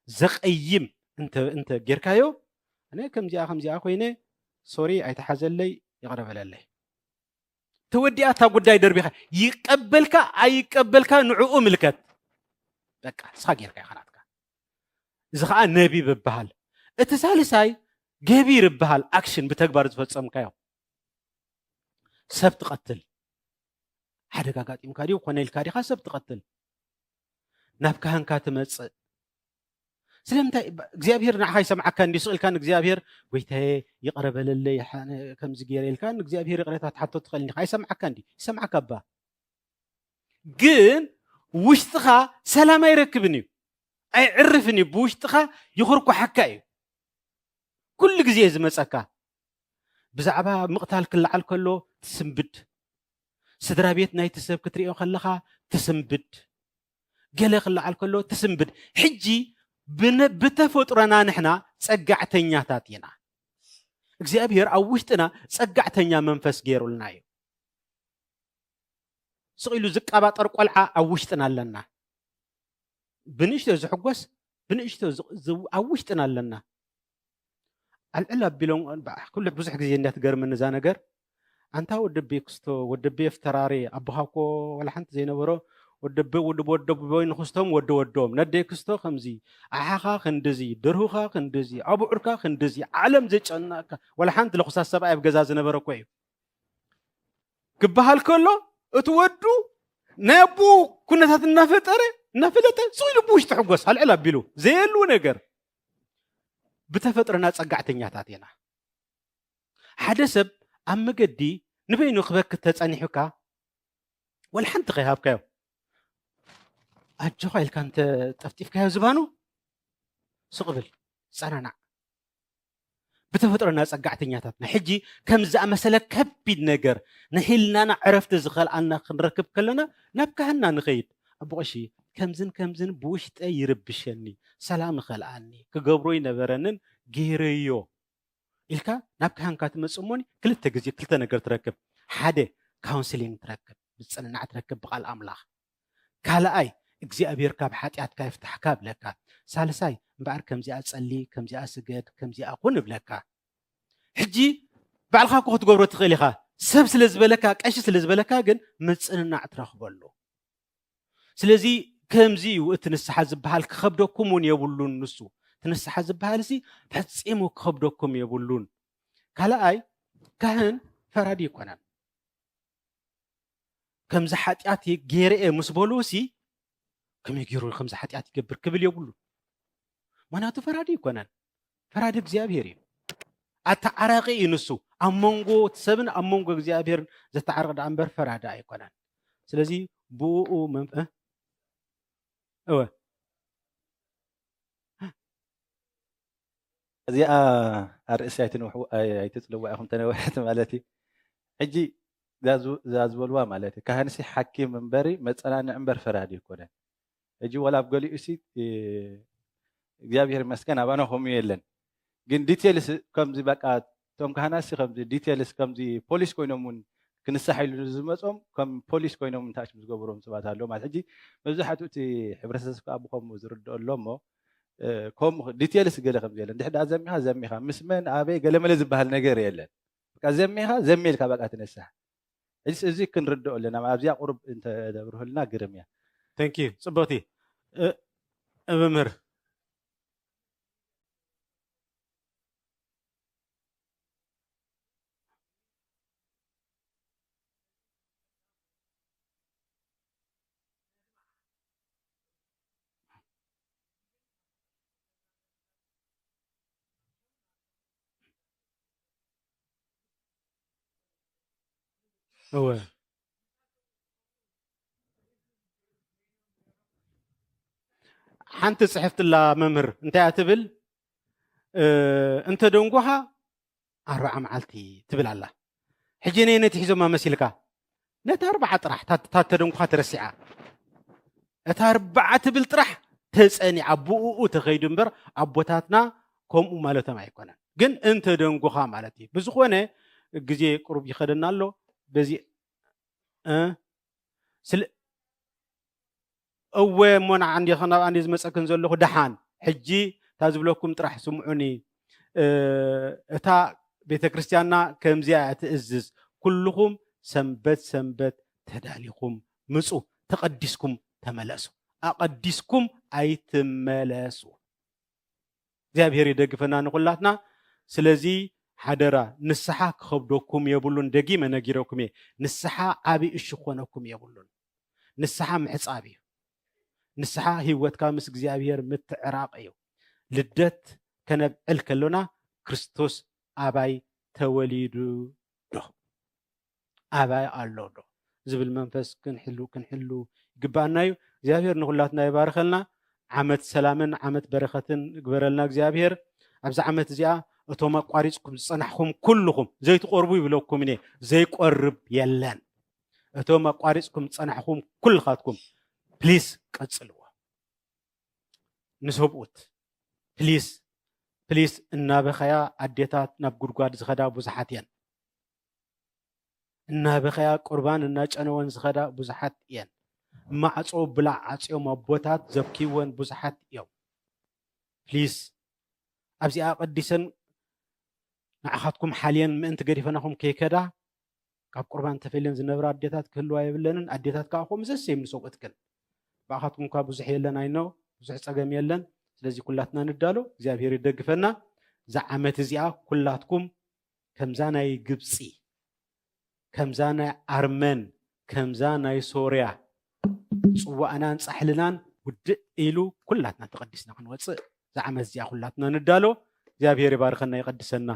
ዘቐይም እንተ፣ እንተ ጌርካዮ፣ ኣነ ከምዚኣ፣ ከምዚኣ ኮይነ፣ ሶሪ፣ ኣይተሓዘለይ፣ ይቕረ በለለይ። ተወዲኣ እታ ጉዳይ ደርቢኻ። ይቀበልካ ኣይቀበልካ ንዕኡ ምልከት። በቃ፣ ንስኻ ጌርካ ኢኻ ናትካ። እዚ ኸኣ ነቢብ ይበሃል። እቲ ሳልሳይ ገቢር ይበሃል፣ ኣክሽን ብተግባር ዝፈጸምካዮ። ሰብ ትቐትል። ሓደጋ ኣጋጢምካ ድዩ? ኮነ ኢልካ ዲኻ ሰብ ትቐትል? ናብ ካህንካ ትመጽእ። ስለምንታይ? ብ-፣ እግዚኣብሔር ንዓኻ ይሰምዓካ እንዲ፣ ስቕ ኢልካ ንእግዚኣብሔር፣ "ጎይታዬ፣ ይቕረ በለለይ፣ ሓ-፣ ከምዚ ገይረ" ኢልካ ንእግዚኣብሔር ይቕሬታ ትሓቶ ትኽእል እንዲኻ። ኣይሰምዓካ እንዲ? ይሰምዓካ እባ። ግን ውሽጥኻ ሰላም ኣይረክብን እዩ። ኣይዕርፍን እዩ። ብውሽጥኻ ይኹርኩሓካ እዩ። ኩሉ ግዜ እዩ ዝመጸካ። ብዛዕባ ምቕታል ክለዓል ከሎ ትስንብድ። ስድራ ቤት ናይቲ ሰብ ክትሪኦ ከለኻ ትስንብድ። ገለ ክለዓል ከሎ ትስንብድ። ሕጂ ብነ-፣ ብተፈጥሮና ንሕና ጸጋዕተኛታት ኢና። እግዚኣብሔር ኣብ ውሽጥና ጸጋዕተኛ መንፈስ ገይሩልና እዩ። ስቕ ኢሉ ዝቀባጠር ቆልዓ ኣብ ውሽጥና ኣለና። ብንእሽቶ ዝሕጎስ፣ ብንእሽቶ ዝ-፣ ዝ-፣ ኣብ ውሽጥና ኣለና። ኣልዕል ኣቢሎም፣ ባ-፣ ኩሉ ብዙሕ ግዜ እንዳትገርመኒ እዛ ነገር። ኣንታ ወዲ ቤክስቶ፣ ወዲ ቤፍ ተራሬ፣ ኣቦኻ እኮ ዋላ ሓንቲ ዘይነበሮ፣ ወዲ ቤ-፣ ወዲ፣ ወዲ ቦይ ንኽስቶም፣ ወዲ ወዶም፣ ነደይ ክስቶ ከምዚ፣ ኣሓኻ ክንድዚ፣ ድርሁኻ ክንድዚ፣ ኣቡዑርካ ክንድዚ፣ ዓለም ዘጨነቕካ፣ ዋላ ሓንቲ ለኹሳስ ሰብኣይ ኣብ ገዛ ዝነበረ እኮ እዩ። ክበሃል ከሎ፣ እቲ ወዱ ናይ ኣቦኡ ኩነታት እናፈጠረ፣ እናፈለጠ፣ ስቕ ኢሉ ብውሽጢ ሕጎስ፣ ኣልዕል ኣቢሉ፣ ዘየሉ ነገር። ብተፈጥሮና ጸጋዕተኛታት ኢና። ሓደ ሰብ ኣብ መገዲ ንበይኑ ክበኪ ተጸኒሑካ፣ ወላ ሓንቲ ከይሃብካዮ፣ ኣጆኻ ኢልካ እንተ ጠፍጢፍካዮ ዝባኑ፣ ስቕ ብል፣ ጸናናዕ። ብተፈጥሮና ጸጋዕተኛታትና። ሕጂ ከም ዝኣመሰለ ከቢድ ነገር ንሕልናና ዕረፍቲ ዝኸልኣና ክንረክብ ከለና ናብ ካህንና ንኸይድ። "ኣቦ ቀሺ፣ ከምዝን ከምዝን ብውሽጠይ ይርብሸኒ፣ ሰላም ይኸልኣኒ፣ ክገብሮ ይነበረንን ገይረዮ" ኢልካ ናብ ካህንካ ትመጽእ እሞኒ ክልተ ግዜ ክልተ ነገር ትረክብ። ሓደ፣ ካውንስሊንግ ትረክብ፣ ምጽንናዕ ትረክብ ብቓል ኣምላኽ። ካልኣይ፣ እግዚኣብሔር ካብ ሓጢኣትካ ይፍታሕካ እብለካ። ሳልሳይ፣ እምበኣር ከምዚኣ ጸሊ፣ ከምዚኣ ስገድ፣ ከምዚኣ ኩን እብለካ። ሕጂ ባዕልኻ እኮ ክትገብሮ ትኽእል ኢኻ። ሰብ ስለ ዝበለካ፣ ቀሺ ስለ ዝበለካ ግን ምጽንናዕ ትረኽበሉ። ስለዚ ከምዚ እዩ እቲ ንስሓ ዝበሃል፣ ክኸብደኩም እውን የብሉን። ንሱ እቲ ንስሓ ዝበሃል ሲ ፈጺሙ ክኸብደኩም የብሉን። ካልኣይ፣ ካህን ፈራዲ ኣይኮነን። ከምዚ ሓጢኣት ገይረ እየ ምስ በልዎ ሲ፣ "ከመይ ገይሩ ከምዚ ሓጢኣት ይገብር?" ክብል የብሉን። ምኽንያቱ ፈራዲ ኣይኮነን። ፈራዲ እግዚኣብሔር እዩ። ኣተዓራቂ እዩ ንሱ። ኣብ መንጎ እቲ ሰብን ኣብ መንጎ እግዚኣብሔርን ዘተዓርቕ ደኣ እምበር ፈራዲ ኣይኮነን። ስለዚ ብኡ መን-፣ እ? እወ። እዚኣ ኣርእስቲ ኣይትንውሕዎ፣ ኣይ-፣ ኣይትጽልዋ ኢኹም፣ ተነውሕት ማለት እዩ። ሕጂ እዛ ዝበልዋ ማለት እዩ። ካህንሲ ሓኪም እምበሪ መጸናንዒ እምበር ፈራዲ ኣይኮነን። ሕጂ ዋላ ኣብ ገሊኡ ሲ እግዚኣብሔር ይመስገን ኣባና ከምኡ የለን። ግን ዲቴልስ ከምዚ በቃ እቶም ካህናትሲ ከምዚ ዲቴልስ ከምዚ ፖሊስ ኮይኖም እውን ክንሳሕ ኢሉ ዝመጾም ከም ፖሊስ ኮይኖም ታች ዝገብሮም ሰባት ኣለዉ ማለት ሕጂ መብዛሕትኡ እቲ ሕብረተሰብ ከዓ ብከምኡ ዝርድኦ ኣሎ እሞ ከምኡ ዲቴልስ ገለ ከምዚ የለን ድሕዳ ዘሚኻ ዘሚኻ ምስ መን ኣበይ ገለመለ ዝበሃል ነገር የለን። በቃ ዘሚኻ ዘሜልካ በቃ ትነስሕ። እዚ ክንርድኦ ኣለና ኣብዚኣ ቁሩብ እንተብርህልና ግርም እያ። ተንኪ ጽብቕቲ መምህር። እወ ሓንቲ ጽሕፍትላ መምህር እንታይ እያ ትብል? እንተ ደንጎኻ ኣርብዓ መዓልቲ ትብል ኣላ። ሕጂ ነየነይቲ ሒዞማ መሲልካ? ነታ ኣርብዓ ጥራሕ እታ ተደንጉኻ ተረሲዓ። እታ ኣርብዓ ትብል ጥራሕ ተጸኒዓ ብኡኡ ተኸይዱ እምበር ኣቦታትና ከምኡ ማለቶም ኣይኮነን። ግን እንተ ደንጉኻ ማለት እዩ። ብዝኾነ ግዜ ቁሩብ ይኸደና ኣሎ። በዚ እ ስለ እወ እሞ ንዓ እንዲኻ ናብኣ እንዲ ዝመፀክን ዘለኹ ደሓን ሕጂ እታ ዝብለኩም ጥራሕ ስምዑኒ እታ ቤተ ክርስቲያንና ከምዚኣ እያ ትእዝዝ ኩልኹም ሰንበት ሰንበት ተዳሊኹም ምፁ ተቐዲስኩም ተመለሱ ኣቐዲስኩም ኣይትመለሱ እግዚኣብሔር ይደግፈና ንኹላትና ስለዚ ሓደራ ንስሓ ክኸብደኩም የብሉን ደጊመ ነጊረኩም እየ ንስሓ ዓብዪ እሺ ክኾነኩም የብሉን ንስሓ ምሕፃብ እዩ ንስሓ ህይወትካ ምስ እግዚኣብሔር ምትዕራቕ እዩ ልደት ከነብዕል ከሎና ክርስቶስ ኣባይ ተወሊዱ ዶ ኣባይ ኣሎ ዶ ዝብል መንፈስ ክንሕሉ ክንሕሉ ይግባኣና እዩ እግዚኣብሔር ንኩላትና ይባርኸልና ዓመት ሰላምን ዓመት በረኸትን ግበረልና እግዚኣብሔር ኣብዚ ዓመት እዚኣ እቶም ኣቋሪፅኩም ዝፀናሕኹም ኩልኹም ዘይትቆርቡ ይብለኩም እየ ዘይቆርብ የለን እቶም ኣቋሪፅኩም ዝፀናሕኹም ኩልኻትኩም ፕሊስ ቀፅልዎ ንሰብኡት ፕሊስ ፕሊስ እናበኸያ ኣዴታት ናብ ጉድጓድ ዝኸዳ ብዙሓት እየን እናበኸያ ቁርባን እናጨነወን ዝኸዳ ብዙሓት እየን ማዕፆ ብላዕ ዓፅዮም ኣቦታት ዘብክይወን ብዙሓት እዮም ፕሊስ ኣብዚኣ ቀዲሰን ንዓኻትኩም ሓልየን ምእንቲ ገዲፈናኹም ከይከዳ ካብ ቁርባን ተፈልየን ዝነብራ ኣዴታት ክህልዋ የብለንን ኣዴታት ከዓ ከምኡ ዘሰይም ንሰብኡትክን ብኣኻትኩም እኳ ብዙሕ የለን ኣይኖ ብዙሕ ፀገም የለን ስለዚ ኩላትና ንዳሎ እግዚኣብሔር ይደግፈና እዛ ዓመት እዚኣ ኩላትኩም ከምዛ ናይ ግብፂ ከምዛ ናይ ኣርመን ከምዛ ናይ ሶርያ ፅዋእናን ፃሕልናን ውድእ ኢሉ ኩላትና ተቐዲስና ክንወፅእ እዛ ዓመት እዚኣ ኩላትና ንዳሎ እግዚኣብሔር ይባርኸና ይቐድሰና